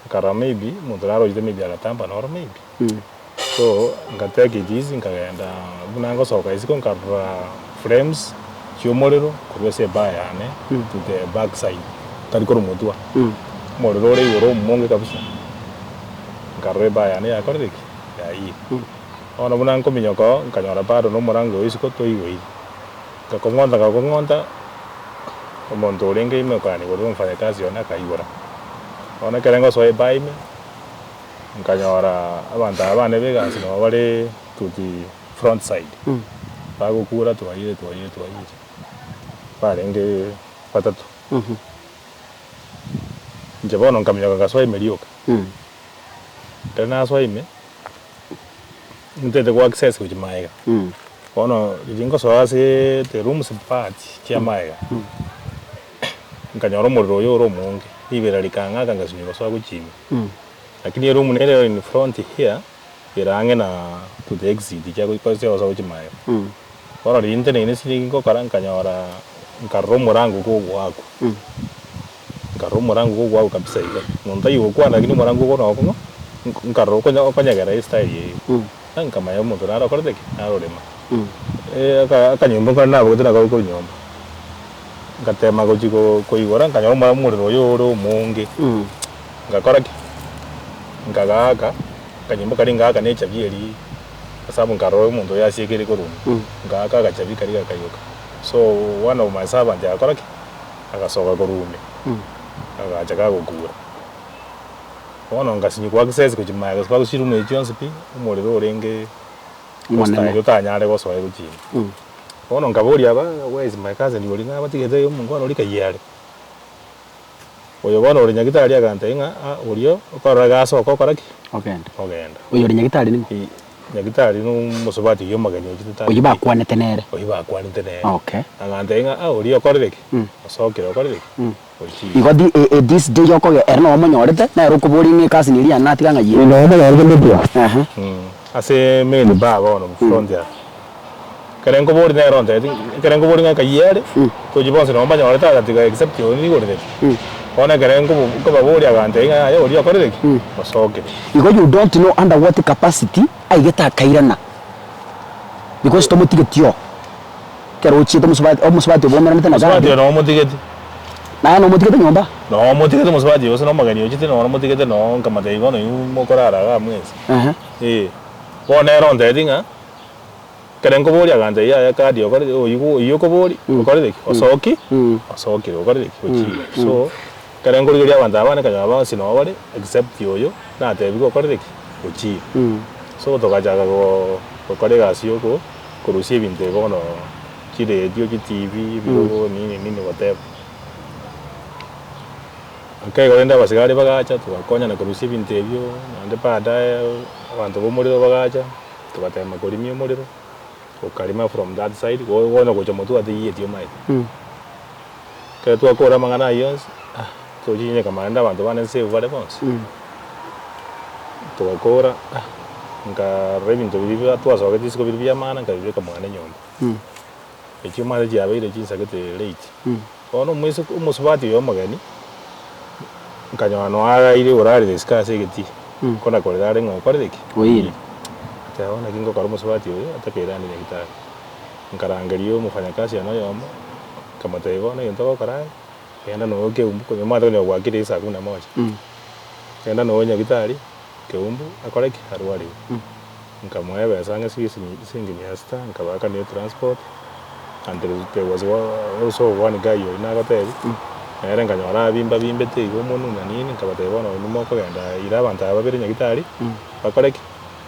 Nkarora maybe, omonto narochete maybe agatamper noro maybe. So, nka take it easy nkagenda buna ngosoka isiko nkarora flames chia omorero korwa ase ebaa yane to the back side, tari korwa motwe, omorero ore igoro omonge kabisa, nkarora ebaa yane yakorire ki? Yayire. Bono buna nkominyoka oo, nkanyora bado na omorango oyo isiko toigoiri, ngakong'onta ngakong'onta, omonto orenge ime okogania igoro omofanyakazi one akaigora. Bono ekero ngosoa ebaa ime. Nkanyora abanto aba bane b'egasi nabo bare to the front side, bagokura twaiyire twaiyire twaiyire, barenge batato. Inche bono nkaminyoka nkasoa ime rioka, ekero nasoa ime, ntete go access gochia maega, bono riria ngosoa aseee the rooms part chia maega, nkanyora omorero oyo ore omonge, ribera rikang'aka ngasinywa gosoa gochia ime. Lakini eroom nere in front here ere ang'e na to the exit chia gosoa gochia maega. Bono riria nteneine ase nigo ngokora nkanyora nkarora omorango gogoakwa, nkarora omorango gogoakwa kabisa iga, monto taiyo ogokwana lakini omorango ogo nokong'o nkarora okonya okonyegera estyle eye iga, nkamanya omonto naro okorete ki? Narorema. Aka akanyomba nkare nabogete nako korwa nyomba, ngatema gochia koigora nkanyora omora omorero oyo ore omonge. Ngakora ki? Nkagaaka, akanyomba karia ngaaka na echabi eria, ase abwo nkarora omonto oyo asiekeire korwa ime, ngaaka agachabi karia gakayoka. So one of my servant agakora ki? Agasoka korwa ime, agacha kagokura. Bono ngasinywa ko access gochia magega ase bagochia chiroom echio chionsi pi, omorero orenge Omonene. ostyle otanyare gosoa gochia ime. Bono nkaboria aba, where is my cousin oria nabatigete iga omongwana oria kayia are. Oyo bono ore nyagitari agantebia ng'a ah oria okorora iga asoke okora ki? Ogende. Ogenda. Oyo ore nyagitari ning'o? I nyagitari na omosubati oyio omogeni ochete tari Oyio bakwanete nere? Oyio bakwanete nere. Okay. Agantebia ng'a ah oria okorire ki? Osokire okorire ki? Ochire. Igo thi this day okoge ere noyo omonyorete, nere okoboria ng'a ekasi neria yane natiga ng'a yee. Noyo omonyorete motwe. Ehe. Ase main bar bono front aa. Ekero nkoboria nere ontebeti, ekero nkoboria ng'a kayie are, tochi bonsi nabo mbanyorete agatiga except oyo nigorereti. Bono ekero nkobo nkobaboria agantebia ng'a yaya oria okorire ki? Osokire. Igo you don't know under what capacity aigete akairana because tomotigeti oo. Ekero ochiete omosubati omosubati obo omeranete na Mosubati gadi. oyo nomotigeti. Naye nomotigete nyomba? Nomotigete omosubati oyo gose na omogeni ochete noro motigete noo nkamotebia bono inwe mokorara igaa mwensi. Ehe. Eh, bono nere ontebeti ng'a. Ekero nkoboria agantebia yaya card okorire oywo oywo okoboria okorire ki? Osoki osokire okorire ki? Ochire. So ekero nkorigereria abanto aba bane nkanyora bonsi noo bare except oyo natebiwe okorire ki? Ochire. So togachaka go gokora egasi ya oko korusia ebinto ebi bono chiredio, chitivi, ebirogo nini nini whatever. Ake igo rende abasigari bagacha togakonyana korusia ebinto ebio naende baadaye abanto ba omorero bagacha. Togatema korimia omorero, okarima from that side, go bono gocha motwe atiiyeti omaete. Ekero twakora amang'ana ayio onsi, ah, tochinyeka naende abanto bane nsafe bare bonsi. Togakora, ah, nkarora ebinto biria bia twasogete isiko biria bia maana nkabibeka mwane nyomba. Echio omanyete chiabeire chinsagete late. Bono omoiseke omosubati oyo omogeni, nkanyora noe araire orarire isiko ase egetii, kona korera are ng'a okorire ki? Oire. Nteba bono naki ngokora omosubati oyo atakeire ande nyagetari. Nkarangeria omofanyakazi one oyomo, nkamotebia bono egento ogokora aye, genda noyo keumbu konya omanyete konya gwakire saa kumi na moja. Genda noyo nyagetari, keumbu akore ki? Arwariwe. Nkamoa ebesa ang'e siringi mia sita, nkabaakania etransport, and there was also one guy oyio nagotebia, nere nkanyora abimba bimbete igo omonwe na nini, nkabatebia bono inwe mokogenda ira abanto aba babere nyagetari, bakore ki?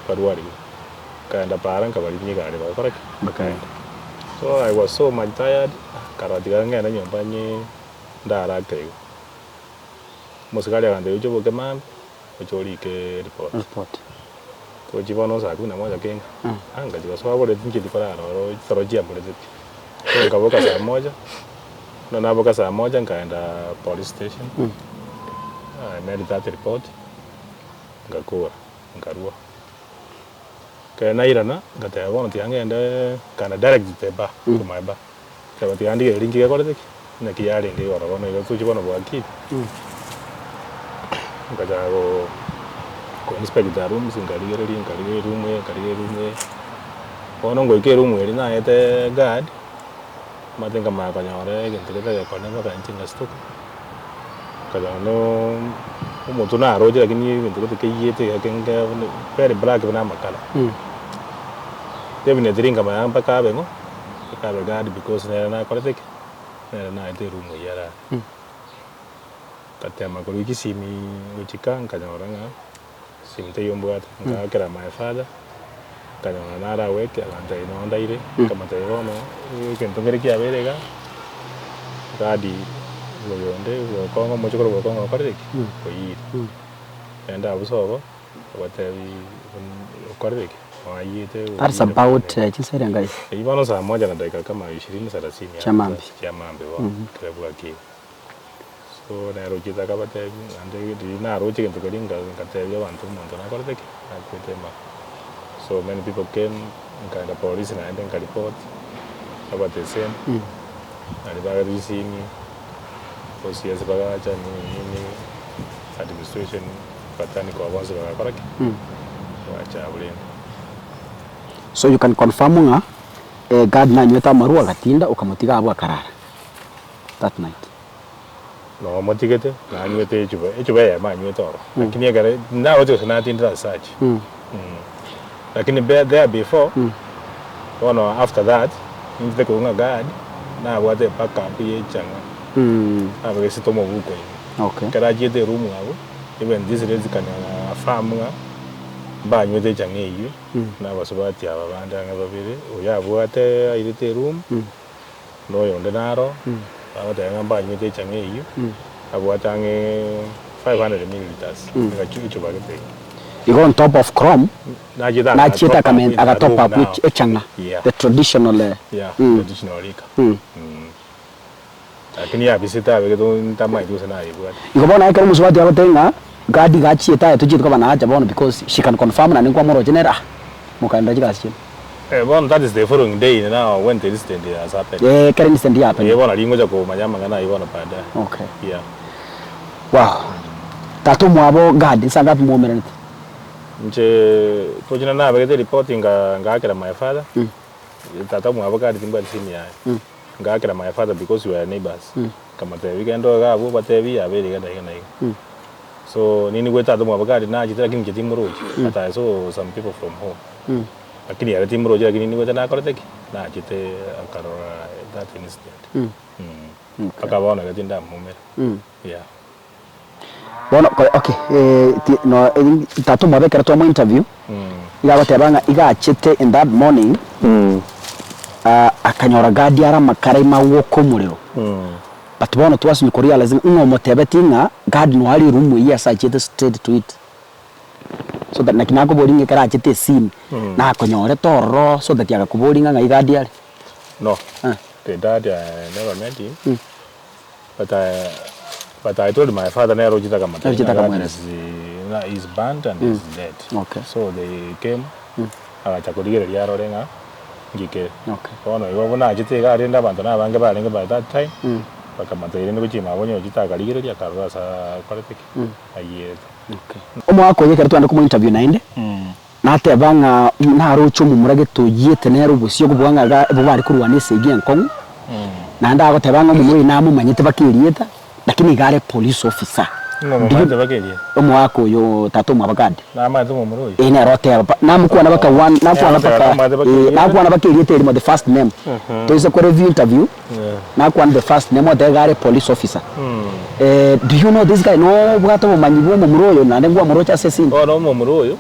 Barwariwe. Nkaenda paara nkabarigia egari bagakora ki? Bakaenda. So I was so much tired, nkarora tiga ngende nyomba nye ndare ake igo. Omosigari agantebia oche oboke mambia, oche orike report. Report. Tochia bono saa kumi na moja kenga, ah ngachia gosoa boreti nchieti korara ororo chitoro chiamborete pi. So nkaboka saa moja, buna naboka saa moja nkaenda police station, I made that report, ngakora, nkarua. Ekero nairana, ngateba bono tiga ngende nkaenda direct to the bar, to my bar, nkateba tiga ndigererie nki gekorete ki, naki yarenge igoro bono iga tochia bono bwakire. Nkachaka go ko inspect the rooms, nkarigereria nkarigereria eroom eye nkarigereria eroom eye, bono ngoika eroom eria naete guard, omanyete nkamanya konyora egento gete egekone mpaka inche ngastuka, nkanyora nooo omotwe naroche lakini egento gete keiyete iga kenge buna very black buna amakara. Definitely nkamanya mpaka abe ng'o, mpaka abe guard because nere nakorete ki, nere naete eroom eywo arare. Ngatema korwa chisimi gochika nkanyora ng'a simi teiyo mbwate, ngaakera my father, nkanyora nare awake agantebia noo ndaire, nkamotebia bono egento nkere kiabeire igaa, gadi oyonde bwokong'u omochokoro bwokong'u okorire ki? Oiyire. Naende abwo sobo, obatebi okorire ki? Oaiyete That's oiyire about chinsa erenga iga? Eywo bono saa moja na dakika kama ishirini thelathini Chia mambia. chia mambia bono, ekero bwakire. So nere ochete akabatebia naende riria naroche egento keria nka ngatebia abanto omonto nakorete ki? Nakwete emara. So many people came, nkaenda polisi naende nkaripoti, about the same, naria barisini, OCS bagacha nini nini, administration, botanical bonsi bagakora ki? Bagacha abwo rende. So you can confirm ng'a guard nanywete amarwa agatinda okamotiga abwo akarara. that night. Nomotigete, nanywete echuba, echuba eyemo anywete oro, lakini ekere naroche gose natindire ase search Lakini be there before, bono after that, ninchete korwa ng'a guard, nabwate ebackup ya echang'a, nabegesete omobuko ime. Okay. Ekero achiete eroom abwo, even this lady can affirm ng'a mbanywete echang'a eywo, na abasubati aba bande ang'e babere, oyo abwate airete eroom. Na oyonde naro, bagoteba ng'a mbanywete echang'a eyio, abwate ang'e 500 millilitres, egachu echuba gete iga. Igo on top of chrome, Nachiete nachiete aga top up akamen in the aga top room up now. echang'a, Yeah. the traditional eh, Yeah, mm. traditional liquor. Lakini yabisete abegete ntamaeti gose nayebwate. Igo bono ekero omosubati agoteba ng'a God iga achiete aye tochieti koba naacha bono because she can confirm naende nkwamoroche nere ah, mokaenderera chigasi chiaino. Eh, bono that is the following day now when the incident has happened. Eh, ekero incident Eh, yahapenire. bono ringocha komanya amang'ana ayio bono baadaye. Okay. Yeah. Wow. Tata omwabo Gad, nsa ngapi mwaumeranete? Inche tochina nabegete report nga ngaakera my father, tata omwabo Gad timbwati simu yaye. Ngaakera my father because we are neighbors. Nkamotebia genda iga abwo obatebie yabeire iga na iga na iga. So ninigwete tata omwabo Gad nachete lakini inche timorochi but I saw some people from home. Lakini ere timorochi lakini niigwete nakorete ki? Nachete akarora that incident. Mpaka bono iga tindamomera. Yeah. Bono ko okay ti no tata omwabo ekero twamo interview, iga agoteba ng'a iga achete in that morning, akanyora guard are amakara ime agoka omorero, but bono twasinywa korealize ng'a omotebetie ng'a guard noyo are eroom eywo ase achiete straight to it. So that naki nakoboria ng'a ekero achete esini, nakonyorete ororo so that agakoboria ng'a ng'ai guard are? No, Eh. the dad I never met him, but I, but I told my father nere ochete akamotebia Ochete ng'a guard akamweresa. is, ng'a is burnt and is dead. Okay. So they came, agacha korigereria arore ng'a ngikere. Okay. Bono igo buna achete iga rende abanto na abange barenge by that time, bakamotebia rende gochia ime abwo onye ochete akarigereria akarora ase akorete ki? Ayiete. Omwaka oyo ekero twende komo interview naende, nateba ng'a naroche omomura gete oyiete nere obosio kobua ng'a iga ibo bare korwana esegi enkong'u, naende agoteba ng'a omomura oyio namomanyete baka erieta, lakini iga are police officer. Ng'a omomanyete baka erieta? Omwaka oyo tata omwabo Gad. Namanyete omomura oyio? Ee nere oteba pa, namokwana baka one, nakwana Nere oteba baka namanyete baka ee erieta? nakwana baka erieta erimo the first name. Toise ko review interview, Nakwana the first name otebe iga are police officer. Do you know this guy? Nobwate obomanyi bwa omomura oyo naende ngwamoroche ase esini? Bono omomura oyo,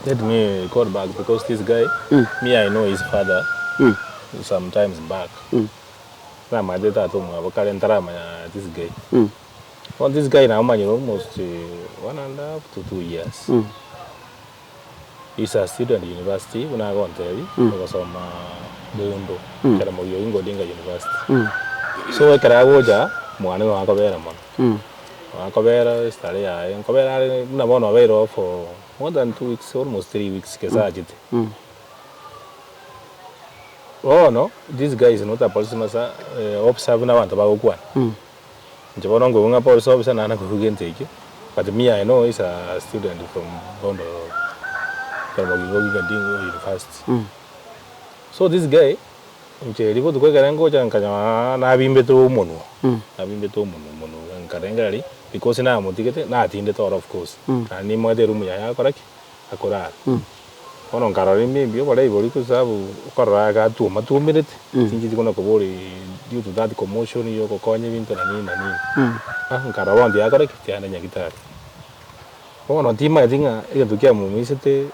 Let me call back because this guy, me I know his father sometimes back. Namanyete tata omwabo kare ntaramanya this guy. Bono this guy namomanyire almost one and a half to 2 years. He's a student university buna agontebia, ogosoma Bondo, Jaramogi Oginga Odinga University. So ekero agocha, mwane nigo akobera mono. Akobera estare yaye, nkobera are buna bono obeire oo for more than 2 weeks, almost 3 weeks gese achete. Bono, this guy is not a police masa officer buna abanto bagokwana. Inche bono nkoigwa ng'a police officer naende nakoigwa gento ekio, but me I know is a student from Bondo Jaramogi Oginga Odinga University. So this guy, inche riria botuko ekere ngocha nkanyora nabimbete omonwa, nabimbete omonwa omonwa nkarengereria because namotigete natindete oro of course, naende nimwete eroom yaye agokora ki? Akorara. Bono nkarora maybe oborei boria kwa sababu okorora iga atuoma tuomerete, tincheti buna koboria due to that commotion ya ogokonya ebinto na nini na nini. Ah nkarora bono tiakora ki? Tiaenda nyagetari. Bono timanyeti ng'a egento kiamomisete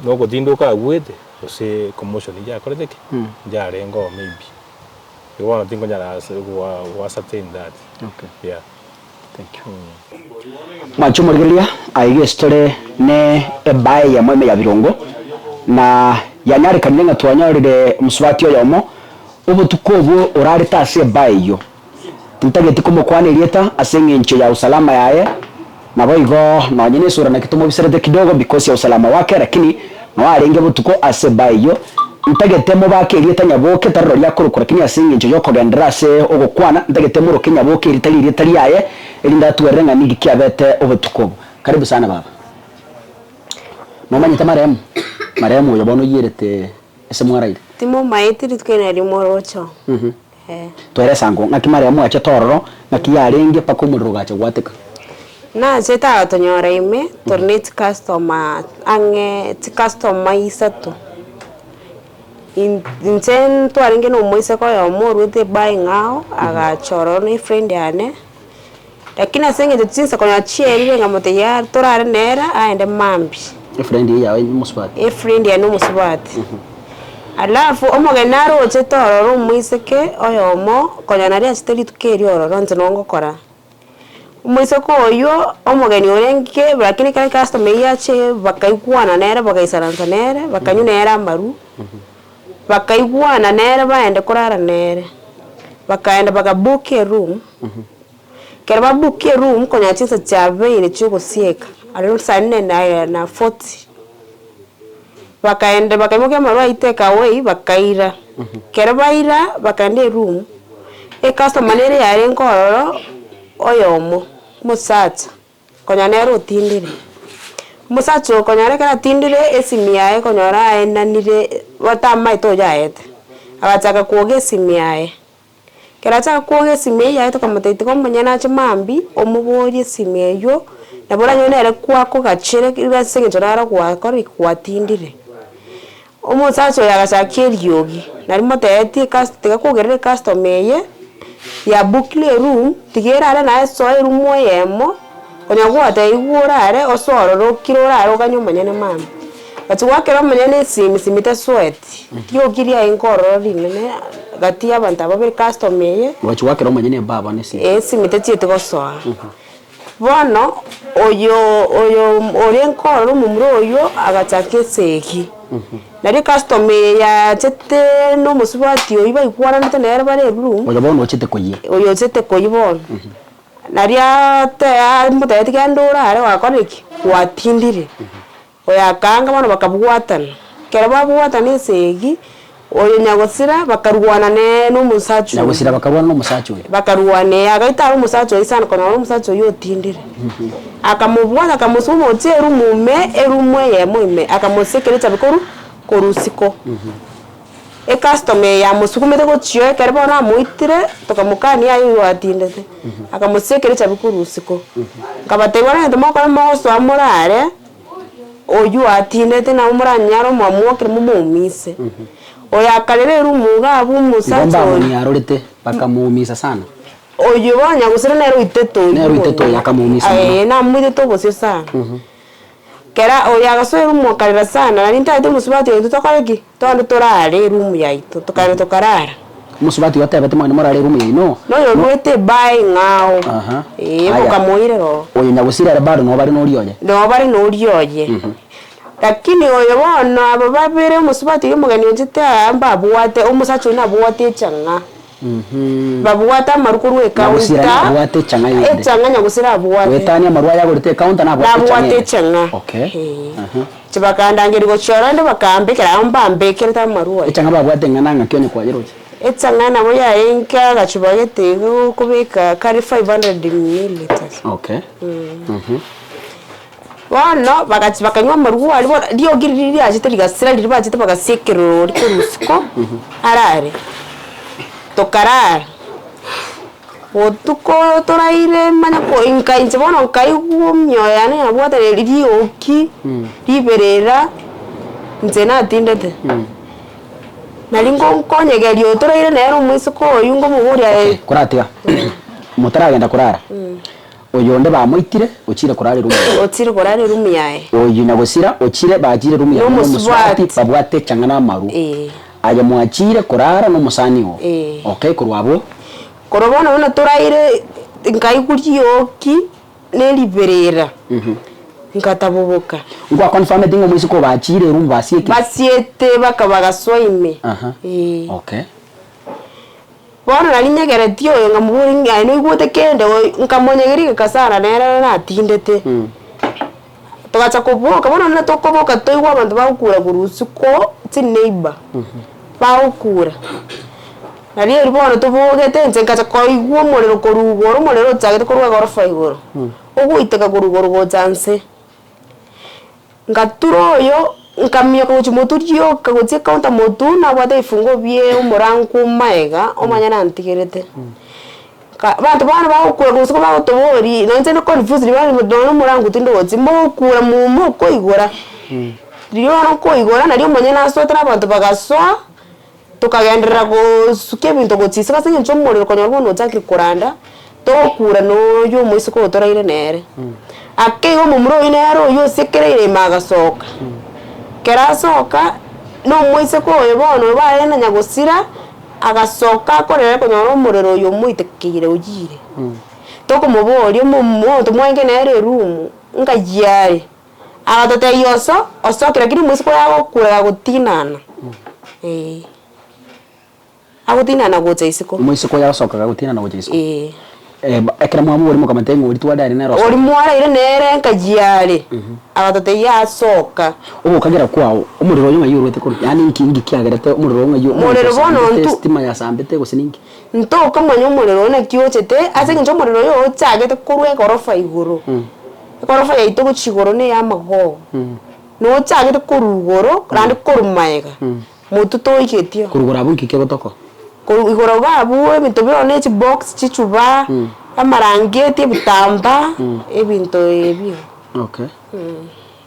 na ogotindoka agwete, gose commotion yakorete ki? Yarenge oo maybe. Igo bono tinkonyara ase goa go ascertain that. Okay. Yeah. Thank you. Mwanche omorigereria, aiga esitore ne ebae eyemo ime ya birongo, na yanyarekanire ng'a twanyorire omosubati oyomo obotuko obwo orarete ase ebae eyio. Tintageti komokwana erieta ase eng'encho ya usalama yaye, naboigo nonye nesura naki tomobiserete kidogo because ya usalama wake lakini noo arenge botuko ase ebae eyio. Ntagete mobake erieta Nyaboke tari roria akorokwa lakini ase eng'encho yokogenderera ase ogokwana ntagete moroke Nyaboke eri tari erieta riaye erinde atwerere ng'a ninki kiabete obotuko obo. Karibu sana baba. Nomanyete marehemu? Marehemu oyo bono oyierete ase mwaraire? Timomaeti rituko eri nario moroche. Eh. Tweresa ango ng'aki marehemu achete ororo, ng'aki yarenge mpaka omorero ogacha gwateka. Nachete agatonyora ime, tore ne chicustomer ang'e chicustomer isato. In- inche ntwarenge na omoiseke oyomo orwete ebaa eng'ao, agacha ororo na efriend yane, lakini ase eng'encho chinsa konya chierire nkamotebia torare nere aende mambia. Efriend eye yaye omosubati. Efriend yane omosubati. Alafu omogeni narochete ororo omoiseke oyomo, konya naria achete rituko erio ororo inche nabo ngokora. Omoiseke oywo, omogeni orenge lakini ekero ecustomer eywo yache bakaigwana nere bagaisaransa nere, bakanywa nere amarwa, bakaigwana nere baende korara nere, bakaenda baka book eroom, ekero ba book eroom konya chinsa chiabeire chiogosieka around saa nne na na forty, bakaenda bakaimokia amarwa aywo take away bakaira, ekero baira bakaenda eroom, ecustomer nere yarenge ororo oyomo, omosacha, konya nere otindire. Omosacha oyo konyora ekero atindire esimi yaye konyora aenanire batamaete oywo aete, agachaka kwoga esimi yaye. Ekero achaka kwoga esimi eywo yaye tokamotebia tiga omonyene ache mambia omoborie esimi eywo, nabo oranyore nere kwakogachere ase eng'encho naro gwakora ki? Gwatindire. Omosacha oyo agachakia eriogi, nari motebetie ecus tiga kogerera ecustomer eye, ya bookire eroom, tiga erare naye soa eroom eyemo, konya gwatebiwa orare osoe ororo okire orare oganye omonyene mambia. Gachia goakera omonyene esimi, esimi tesoeti, riogi riaye ororo rinene gati ya abanto aba babere customer eye. Gochia goakera omonyene ebaba ne esimi. Esimi techieti gosoa. Bono oyo oyo orenge ororo omomura oywo agachaka esegi, nario ecustomer eye yachete na omosubati oywo baigwananete nere bare eroom. Oyo bono ochete koyia. Oyo ochete koyia bono, naria te amotebetie genda orare gwakorire ki? Gwatindire. Oyo akaanga bono bakabwatana, ekero babwatana esegi, oyo nyagosira bakarwana ne na omosacha oyo. Nyagosira bakarwana na omosacha oyo. Bakarwana ee, agaita are omosacha oyo sana konyora omosacha oyio otindire. Akamobwata akamosuma gochia eroom ime, eroom eyemo ime, akamosekera echabi korwa korwa isiko. Ecustomer eye yamosukumete gochia oo ekero bono amoitire, tokamokania aye oywo atindete, akamosekera echabi korwa isiko. Nkabatebia bono egento mogokora mogosoa morare, oywo atindete nabo moranyare omwamwokere momoumise. Oyo akarera eroom iga abwo Igo omosacha oyo. mbamoniarorete, bakamoumisa sana. Oyio bono nyagusira nere oitete oyio Nere oitete oyo akamoumisa mono. Ee, namoitete obosio sana. Kera oyo agasoa eroom akarera sana, nari ntagete omosubati oyo intwe tokore ki? Togende torare eroom yaito, tokagenda tokarara. Omosubati oyo otebete mwagende morare eroom yaino? Noyo oruete ebaa eng'ao, Aha. eeh, Aya. bokamoirera oo. Oyo nyagusira ere bado noo bare noria oye? Noo bare noria oye. Lakini oyo bono aba babere omosubati oria omogeni onchete aa mbabwate, omosacha oyio nabwate echang'a. Babwate amarwa korwa Nyagusira ecounter, nabwate echang'a yende. echang'a nyagusira abwate. Goetania amarwa aya agorete ecounter nabwate echang'a Nabwate ende. echang'a. Okay. Eeh. Aha. Chibakandangeria gochia ororo rende bakambekera amo mbambekerete amarwa aya. Echang'a babwate eng'ana ng'aki onye kwayeroche? Echang'a nabo yarenge agachuba gete igo okobeka kare 500 millilitres. Okay. Bono bagachia bakanywa amarwa aria bono riogi riria riachete rigasira riria bachete bagasia ekerori korwa isiko arare, tokarara. Botuko toraire manya ko inka inche bono nkaigwa emioyo yane yabwate rioki, riberera, inche natindete. Nari nko nkonyegeria oyo toraire nere omoiseke oyio nkomoboria Okay, koratiga, motaragenda korara. Oyonde bamoitire, ochire korara erumu yaye. Ochire korara erumu yaye. Oyio nyagosira ochire bachire erumu yaye Nomosubati. nomosubati babwate echang'a na amaru. Ee. Aye mwachire korara nomosani oo. Ee. Okay, korwa abwo. Korwa bono buna toraire nkaigwa rioki na eriberera, nkataboboka. Nkwa confirmeti ng'a omoiseke oo bachire erumu basiekire? Basiete baka bagasoa ime. Aha. Ee. Okay. Bono nari nyegeretie oyo nkamoboria ng'a aye noigwete kende oyo nkamonyegeria egeka sana nere natindete. Togacha koboka, bono rende tokoboka toigwe abanto bagokura korwa isiko chineighbour, bagokura. Nario erio bono tobogete inche nkacha koigwa omorero korwa igoro, omorero ochagete korwa egorofa igoro, ogoiteka korwa igoro gocha nse. Ngatura oyo, nkamioka gochia motwe rioka gochia ecounter motwe, nabwate ebifunguo bie omorango omaiga, omanye nantigerete. Nka abanto bono bagokura gose ko bagotoboria, nonye inche nde confused nonye omorango tindochi, mogokura mokoigora, riria bono nkoigora nario omonyene asoete na abanto bagasoa. Tokagenderera gosukia ebinto gochia isiko ase eng'encho omorero konyora bono ochakire koranda, togokura na oywo omoiseke oyo toraire nere. Ake igo omomura oyio nere oyio osekereire ime agasoka. Ekero asoka, na omoiseke oyo bono oyo barenge na nyagosira, agasoka akorere konyora omorero oyo omoitekeire oyire. Tokomoboria omonto mwarenge nere eroom, ng'ai are? Agatotebia oso, osoke lakini omosike oyo agokura agotinana, eh. Agotinana gocha isiko. Omoiseke oyo agosoka gagotinana gocha isiko. Eh. Eh, ekero mwamoboria mokamotebia ng'a oria twaraire nere osoke. Oria mwaraire nere nkayi are, agatotebia asoka. Ogokagera kwao, omorero oyo ng'ai orwete korwa? Yaani inki inki kiagerete omorero oyo ng'ai omonto Omorero bono osambete, ntu- estima yasambete gose ninki? Ntokomanya omorero oyo naki ochete, ase eng'encho omorero oyo ochagete korwa egorofa igoro. Egorofa yaito gochia igoro na ey'amagogo, nochagete korwa igoro naende korwa magega, motwe toigetio. Korwa igoro abwo nki kegotoka? Korwa igoro iga abwo ebinto bire ne chibox, chichuba, amarangeti, ebitambaa, ebinto ebio. Okay,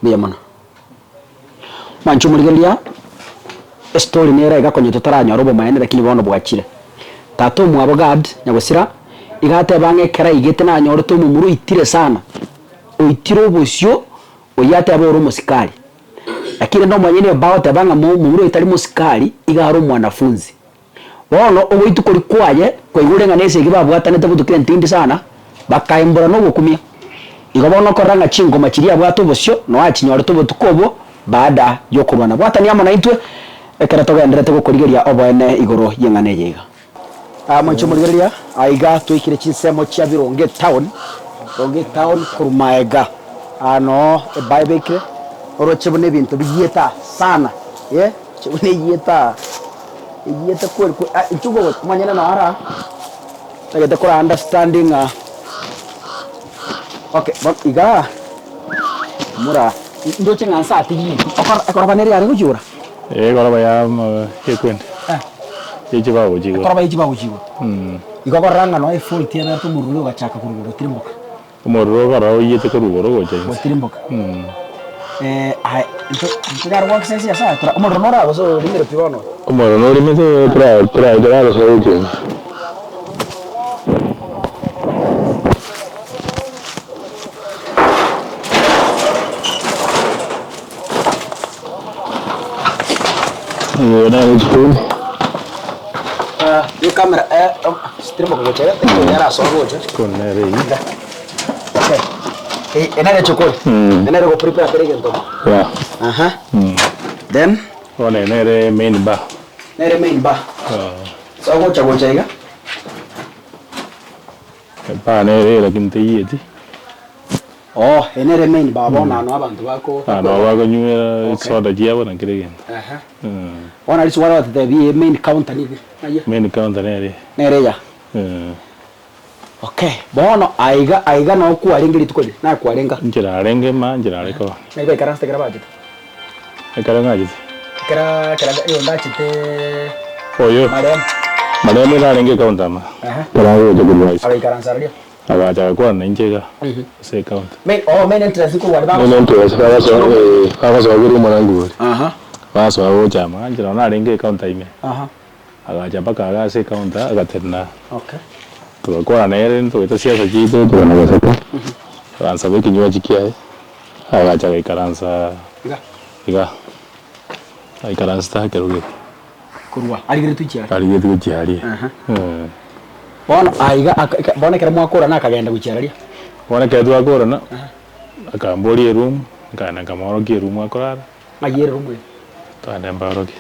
mbuya mono. Mwanche omorigereria, estory nere iga konya totaranyora obomaene lakini bono bwachire. Tata omwabo Gad, nyagosira, iga ateba ng'a ekero aigete nanyorete omomura oitire sana, oitire obosio, oyio ateba ore omosikari. Lakini rende omonyene bagoteba ng'a momura oyo tari mosikari, iga are omwanafunzi. Bono ogoitwa koria kwaye kwaigure ng'a nesegi babwatanete botuko entindi sana, bakaembora nogokumia. Igo bono okorora ng'a chingoma chiria abwate obosio noe achinyorete obotuko obwo baada y'okorwana. Bwatania amo naintwe ekero togendererete gokorigeria oboene igoro y'eng'ana eye iga. Mwanche omorigereria, aiga twaikire chinsemo chia Birongo etown, Rongo etown korwa maega aa noo ebae ebekire, oroche buna ebinto biyiete aa sana eh, roche buna eyiete aa. Eyiete kweri kweri ah inchuo gogocha omonyene noo ara ntagete kora understanding ng'a okay bono igaa mura ndoche ng'a nse atigire okora ekoroba nere yare gochiora? Eh ekoroba ya ma ekwende ye chibao gochia igoro. Ekoroba ye chibao gochia igoro. Igo okorora ng'a noe efault eberete omorero oria ogachaka korwa igoro gotirimboka. Omorero okora oiyete korwa igoro gocha inse. Gotirimboka. Aye intwe ntonyare goaka sense ya saye tora omorero noro aa gose orimire pi bono? Omorero norimete tora tora torarosa gochia inse. Eye nere echikoni. Ekamera tirimboka gocha iga, tari arasoa gocha. Echikoni nere eywo. Okay. Eye nere echikoni. Eye nere go prepare kera egento. Yeah. Aha. Then. Bono eye nere main bar. Nere main bar. So ogocha gocha iga. Bar nere lakini teieti. Oh, eye nere main bar bono ano abanto bako. Ano bakonywera chisoda chiabo na kera egento. Aha. Bono aria swara gototebia eye main counter nigo aye. Main counter nere. Nere eya. Okay, bono aiga aiga noo kwarenge rituko riria, naye kwarenge. Inche narenge ma inche nare koo. Naki baikaransete ekero bachete? Ekero ng'achete? Ekero ekero oyonde achete Oyo? Marehemu. Marehemu iga arenge ecounter ama, ekero agocha korwa isiko. Agaikaransa aria. Agacha agakwana nainche iga ase ecounter. Main oh main entrance korwa aria Main bagosoa. entrance bagosoa eh, bagosoa korwa omorango oria. Aha. Basoa gocha ama, inche nonye narenge ecounter ime. Aha. Agacha mpaka iga ase ecounter agatenena. Okay. Togakwana nere ntoete siasa chiaito tokana goseka, agansaba ekinywaji kiaye, agacha agaikaransa Iga. iga, aikaransete ekero geke. Korwa arigeretwe chiaria. Arigeretwe gochia aria. Aha. Eh. Bono aiga aka eka bono ekero mwakorana akagenda gochia araria. Bono ekero twakorana, akamboria eroom, nkaenda nkamoorokia eroom akorara. Ng'ai ere room eye? Togende mbaorokie.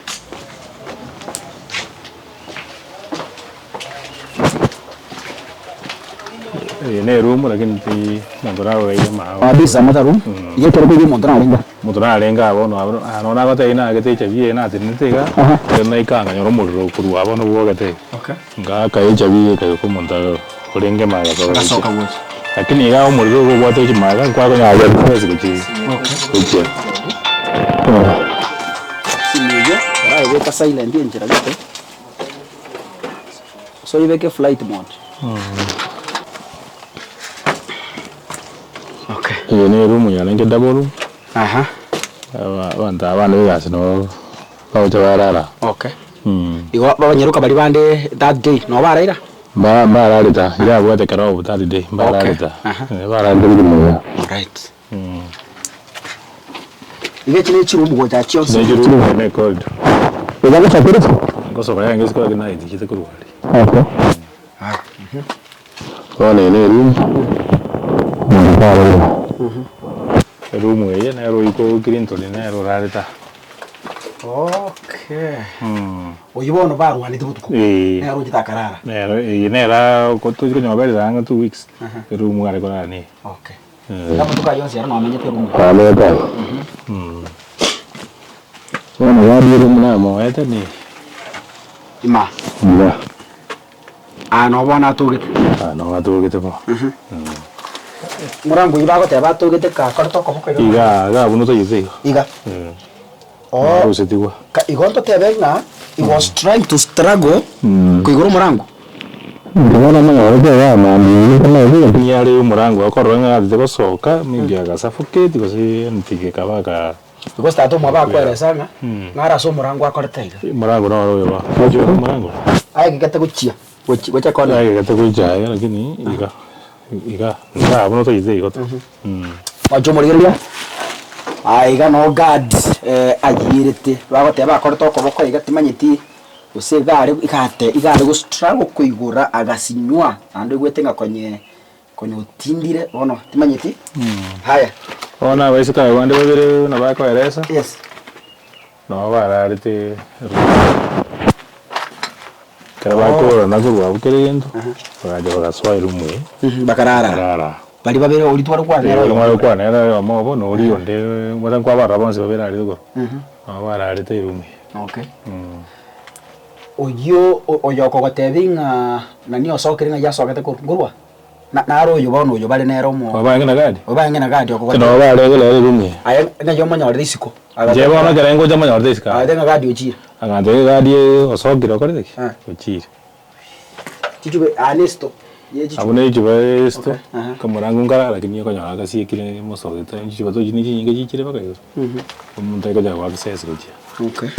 Eye ne eroom lakini ti omonto naroreire mago. Ah, this is another room. Iga ekero koigwa omonto narenge. Omonto narenge aa bono abwo aa nonya nagotebia naagete echabi eye natenenete iga, ekero naika nkanyora omorero korwa abwo nobwo ogete iga. Okay. Ngaaka echabi eye ekayoka omonto orenge maega Agasoka gocha. Lakini iga omorero ogo obwate chimaega nkwakonyara gochia gochia gochia. Esimu eyio orayebeka silent enchera gete, gose oyebeke flight mode. Okay. Eye ne eroom yarenge double room, Aha. aba abanto aba bande egasi noo bagocha barara. Okay. Igo abanyaroka baria bande that day nabo baraira? Mba mbarareta, irabwate ekero obo that day mbarareta, Okay, bararete rigiya. Alright. Iga echi ne chiroom gocha chionsi. Ne chiroom ne corridor. Iga gochakire? Ngosoka yarenge isiko lakini naitichete korwa aria. Okay. Bono eye ne eroom, omonto tarorire. Eroom eye nero oiko Clinton nere orarete aa. Okay. Oyio bono barwanete botuko. Eeh. Nere ochete akarara. Nere eye nere tochi konyoberera ang'e 2 weeks, eroom are korara neye. Okay. Iga amatuko ayio onsi ere nomenyete room. Namenyete aya. Bono gadi eroom namoete neye. Ima. Iga. Aa noo bono atogete. Aa noo atogete bono. Morango oyio bagoteba atogete kakorete okoboko iga. Iga iga abwo notoigete iga. Iga. Oo. Narusetigwe. Ka igo ntotebe ng'a he was trying to struggle koigora omorango. Niare omorango akorora ng'a atete gosoka maybe agasuffocate gose anything ekaba aka. Because tata omwabo akoeresa ng'a nare ase omorango akorete iga. Omorango noro oyo bono, oche omorango. Aegegete gochia, gochi gocha kona. Aegegete gocha iga lakini iga iga iga abwo notoigete igo tu. Mwanche omorigereria, aa iga noo guard ayierete, bagoteba akorete okoboko iga timanyeti gose iga are iga ate iga are gostruggle koigora agasinywa naende oigwete ng'a konye konye otindire bono timanyeti, haya. Bono abaiseke aba bande babere buna bakoeresa, Yes. nabo bararete room. Ekero bakorana korwa abwo kera egento, bagacha bagasoa eroom eye, Bakarara. barara. Baria babere oria tware kwana nere Oria oyomo. mware kwana nere oyomo obo, na oria onde omanyete nkwabarora bonsi babere aria igoro, nabo bararete eroom eye. Okay. Oyio oyo okogotebia ng'a nani osokire ng'ai asogete korwa nkorwa? Na naro oyo bono oyo bare nere omo. Oyo barenge na gadi? Oyo barenge na gadi okogotebia. Nabo barenge nere eroom eye. Aye ng'ai omonyorere isiko. Inche bono ekero ngocha monyorete isiko aa. Agateba ng'a gadi ochire. Agantebia gadi osokire okorete ki? Ochire. Chichube aa ne esito ye chichube. Abwo ne chichuba esito, Okay, aha. kamorango nkarara lakini okonyora agasiekire mosogete chichuba tochi ne chinyinge chichire mpaka igoro. Omonto akonya go access gochia. Okay.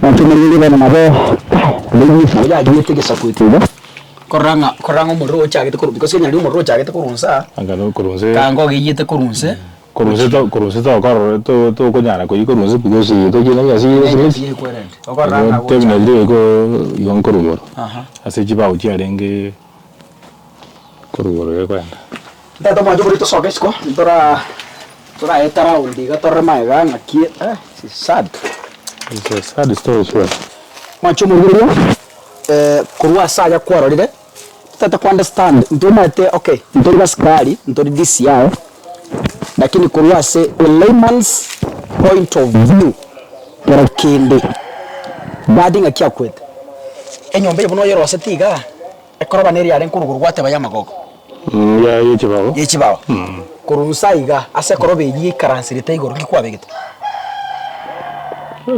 Natumorire bono nabo oyayiete egesaku eke iga, korora ng'a korora ng'a omorero ochagete korwa because onye omorero ochagete korwa nsa, Anga no korwa nse. kanga ogeiyete korwa nse. Korwa inse to korwa inse tokorora to tokonyara koyia korwa inse because tochire na enyasi ere esimiti, igo definitely goika igo nkorwa igoro, ase chibao chiarenge korwa igoro gekoenda. Tata omwancho oboria tosoke isiko ntora toraeta round iga torore magega ng'aki eh it's sad. It's a sad story sure. Mwanche omorigereria korwa ase aya kwarorire totete ko understand ntomanyete okay ntori basikari ntori DCI lakini korwa ase a layman's point of view kero kende badi ng'aki akwete enyomba eye buna oyeroseti igaa ekoroba nere yarenge korwa gwateba ya amagogo. Ya ye chibao. Ye chibao. Korwa inse aiga ase ekoroba eyio yaikaranserete igoro nki kwabegete?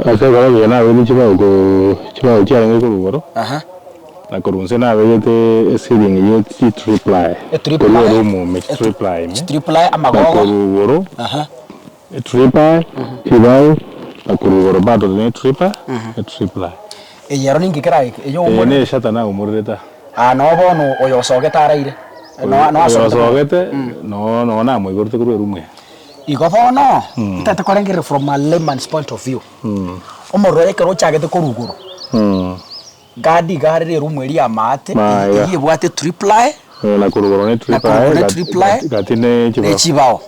Ase ekoroba eye nabegete chibao ko chibao chiarenge korwa igoro, na korwa inse nabegete eceiling ye chitriply, korwa eroom ime chitriply ime, Chitriply na amagogo. korwa igoro etriply, chibao, na korwa igoro bado ne etriply, etriply. Eye ero ninki keraike? Eye Eye oumorete. ne eshata naumorerete aa. Aa noo bono oyo osogete araire. Noo noo asogete bono. Oyosogete noo noo namoigorete korwa eroom eye. Igo bono, ntagete korengereria from a layman's point of view, omorero oye ekero ochagete korwa igoro, guard iga arere eroom eria ya amaate, Maya. eywo ebwate triply, Na korwa igoro ne na korwa igoro ne triply, triply, gati ne ne chibao. chibao.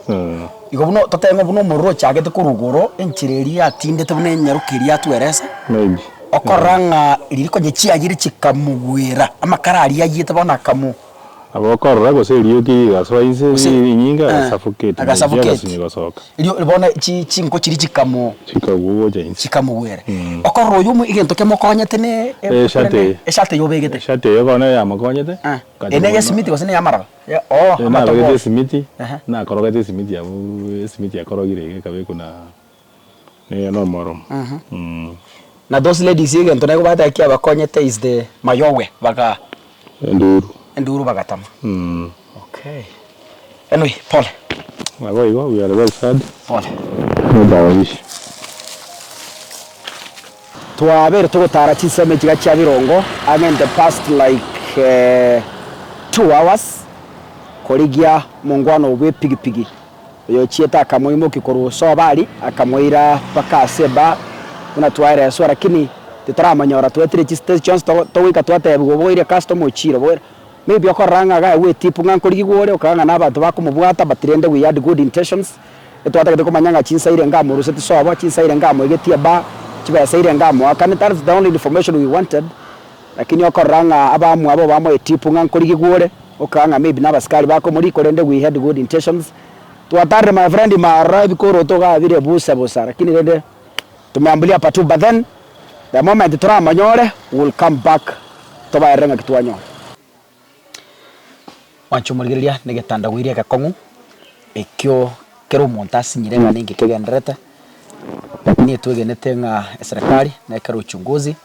Igo buna totebe ng'a buna omorero ochagete korwa igoro, enchera eria yatindete buna enyaroka eria yatweresa, Maybe. okorora ng'a riria konya chiayire chikamogwera, amakara aria ayiete bono akamu. Nabo okorora gose erioki rigasoa inse Gose rinyinga eh, agasuffocate maybe agasuffocate. agasinywa gosoka. Erio bono chi chinko chiria chikamo Chikagwa gocha inse. chikamogwera. Okorora oyo omo egento kemokonyete ne Eshati eye. eshati eye obegete. Eshati eye bono yamokonyete, Eh, kati eye neye bono- esimiti gose neye amaraba? Ya oo Nabegete amatobori. esimiti, Ehe. nakorogete esimiti abwo esimiti yakorogire iga ekabekwa na na na omoro. Na those ladies egento naye bateba kiabakonyete is the mayowe baga Enduru. enduru bagatama. Okay. Anyway, pole. Nabo igo we are very sad. Pole. Notawabishi. Twabeire togotara chinsemo echiga chia birongo ang'e in the past like 2 hours korigia omongwana bwe epigipigi oyochiete akamoimokia korwa sobo aria akamoira mpaka ase ebar buna twaereswa lakini titoramonyora twetire chistage chionsi togoika twatebiwa oboire customer ochire oboire maybe okorora ng'a iga aewe etip ng'a nkorigigwa ore okaba ng'a na abanto bakomobwata but rende we had good intentions. Etwatagete komanya ng'a chinsa ire ngamorusetie sobo, chinsa ire ngamoigetie bar, chibesa ire ngamoakane, that is the only information we wanted, lakini okorora ng'a abamwabo bamoe tip ng'a nkorigigwa ore, okaba ng'a maybe na abasikari bakomorigia korende we had good intentions. Twatarire my friend ime aroro ebikoroto iga bire busa bosa lakini rende tumeambulia patupu but then the moment toramonyore we will come back tobaerere ng'aki twanyora. Mwanche omorigereria negetanda goiria egekong'u, ekio kera omonto asinyire ng'a ninki kegendererete, lakini etwegenete ng'a eserekari nekere uchunguzi,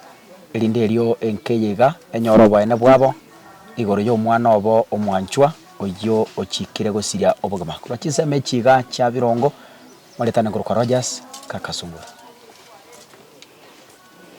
erinde erio enka eye iga enyore oboene bwabo, igoro ya omwana obo omwanchwa oyio ochikire gosiria obogima. Korwa chinsemo echi iga chia birongo, moretane korokwa Rogers Kakasungura.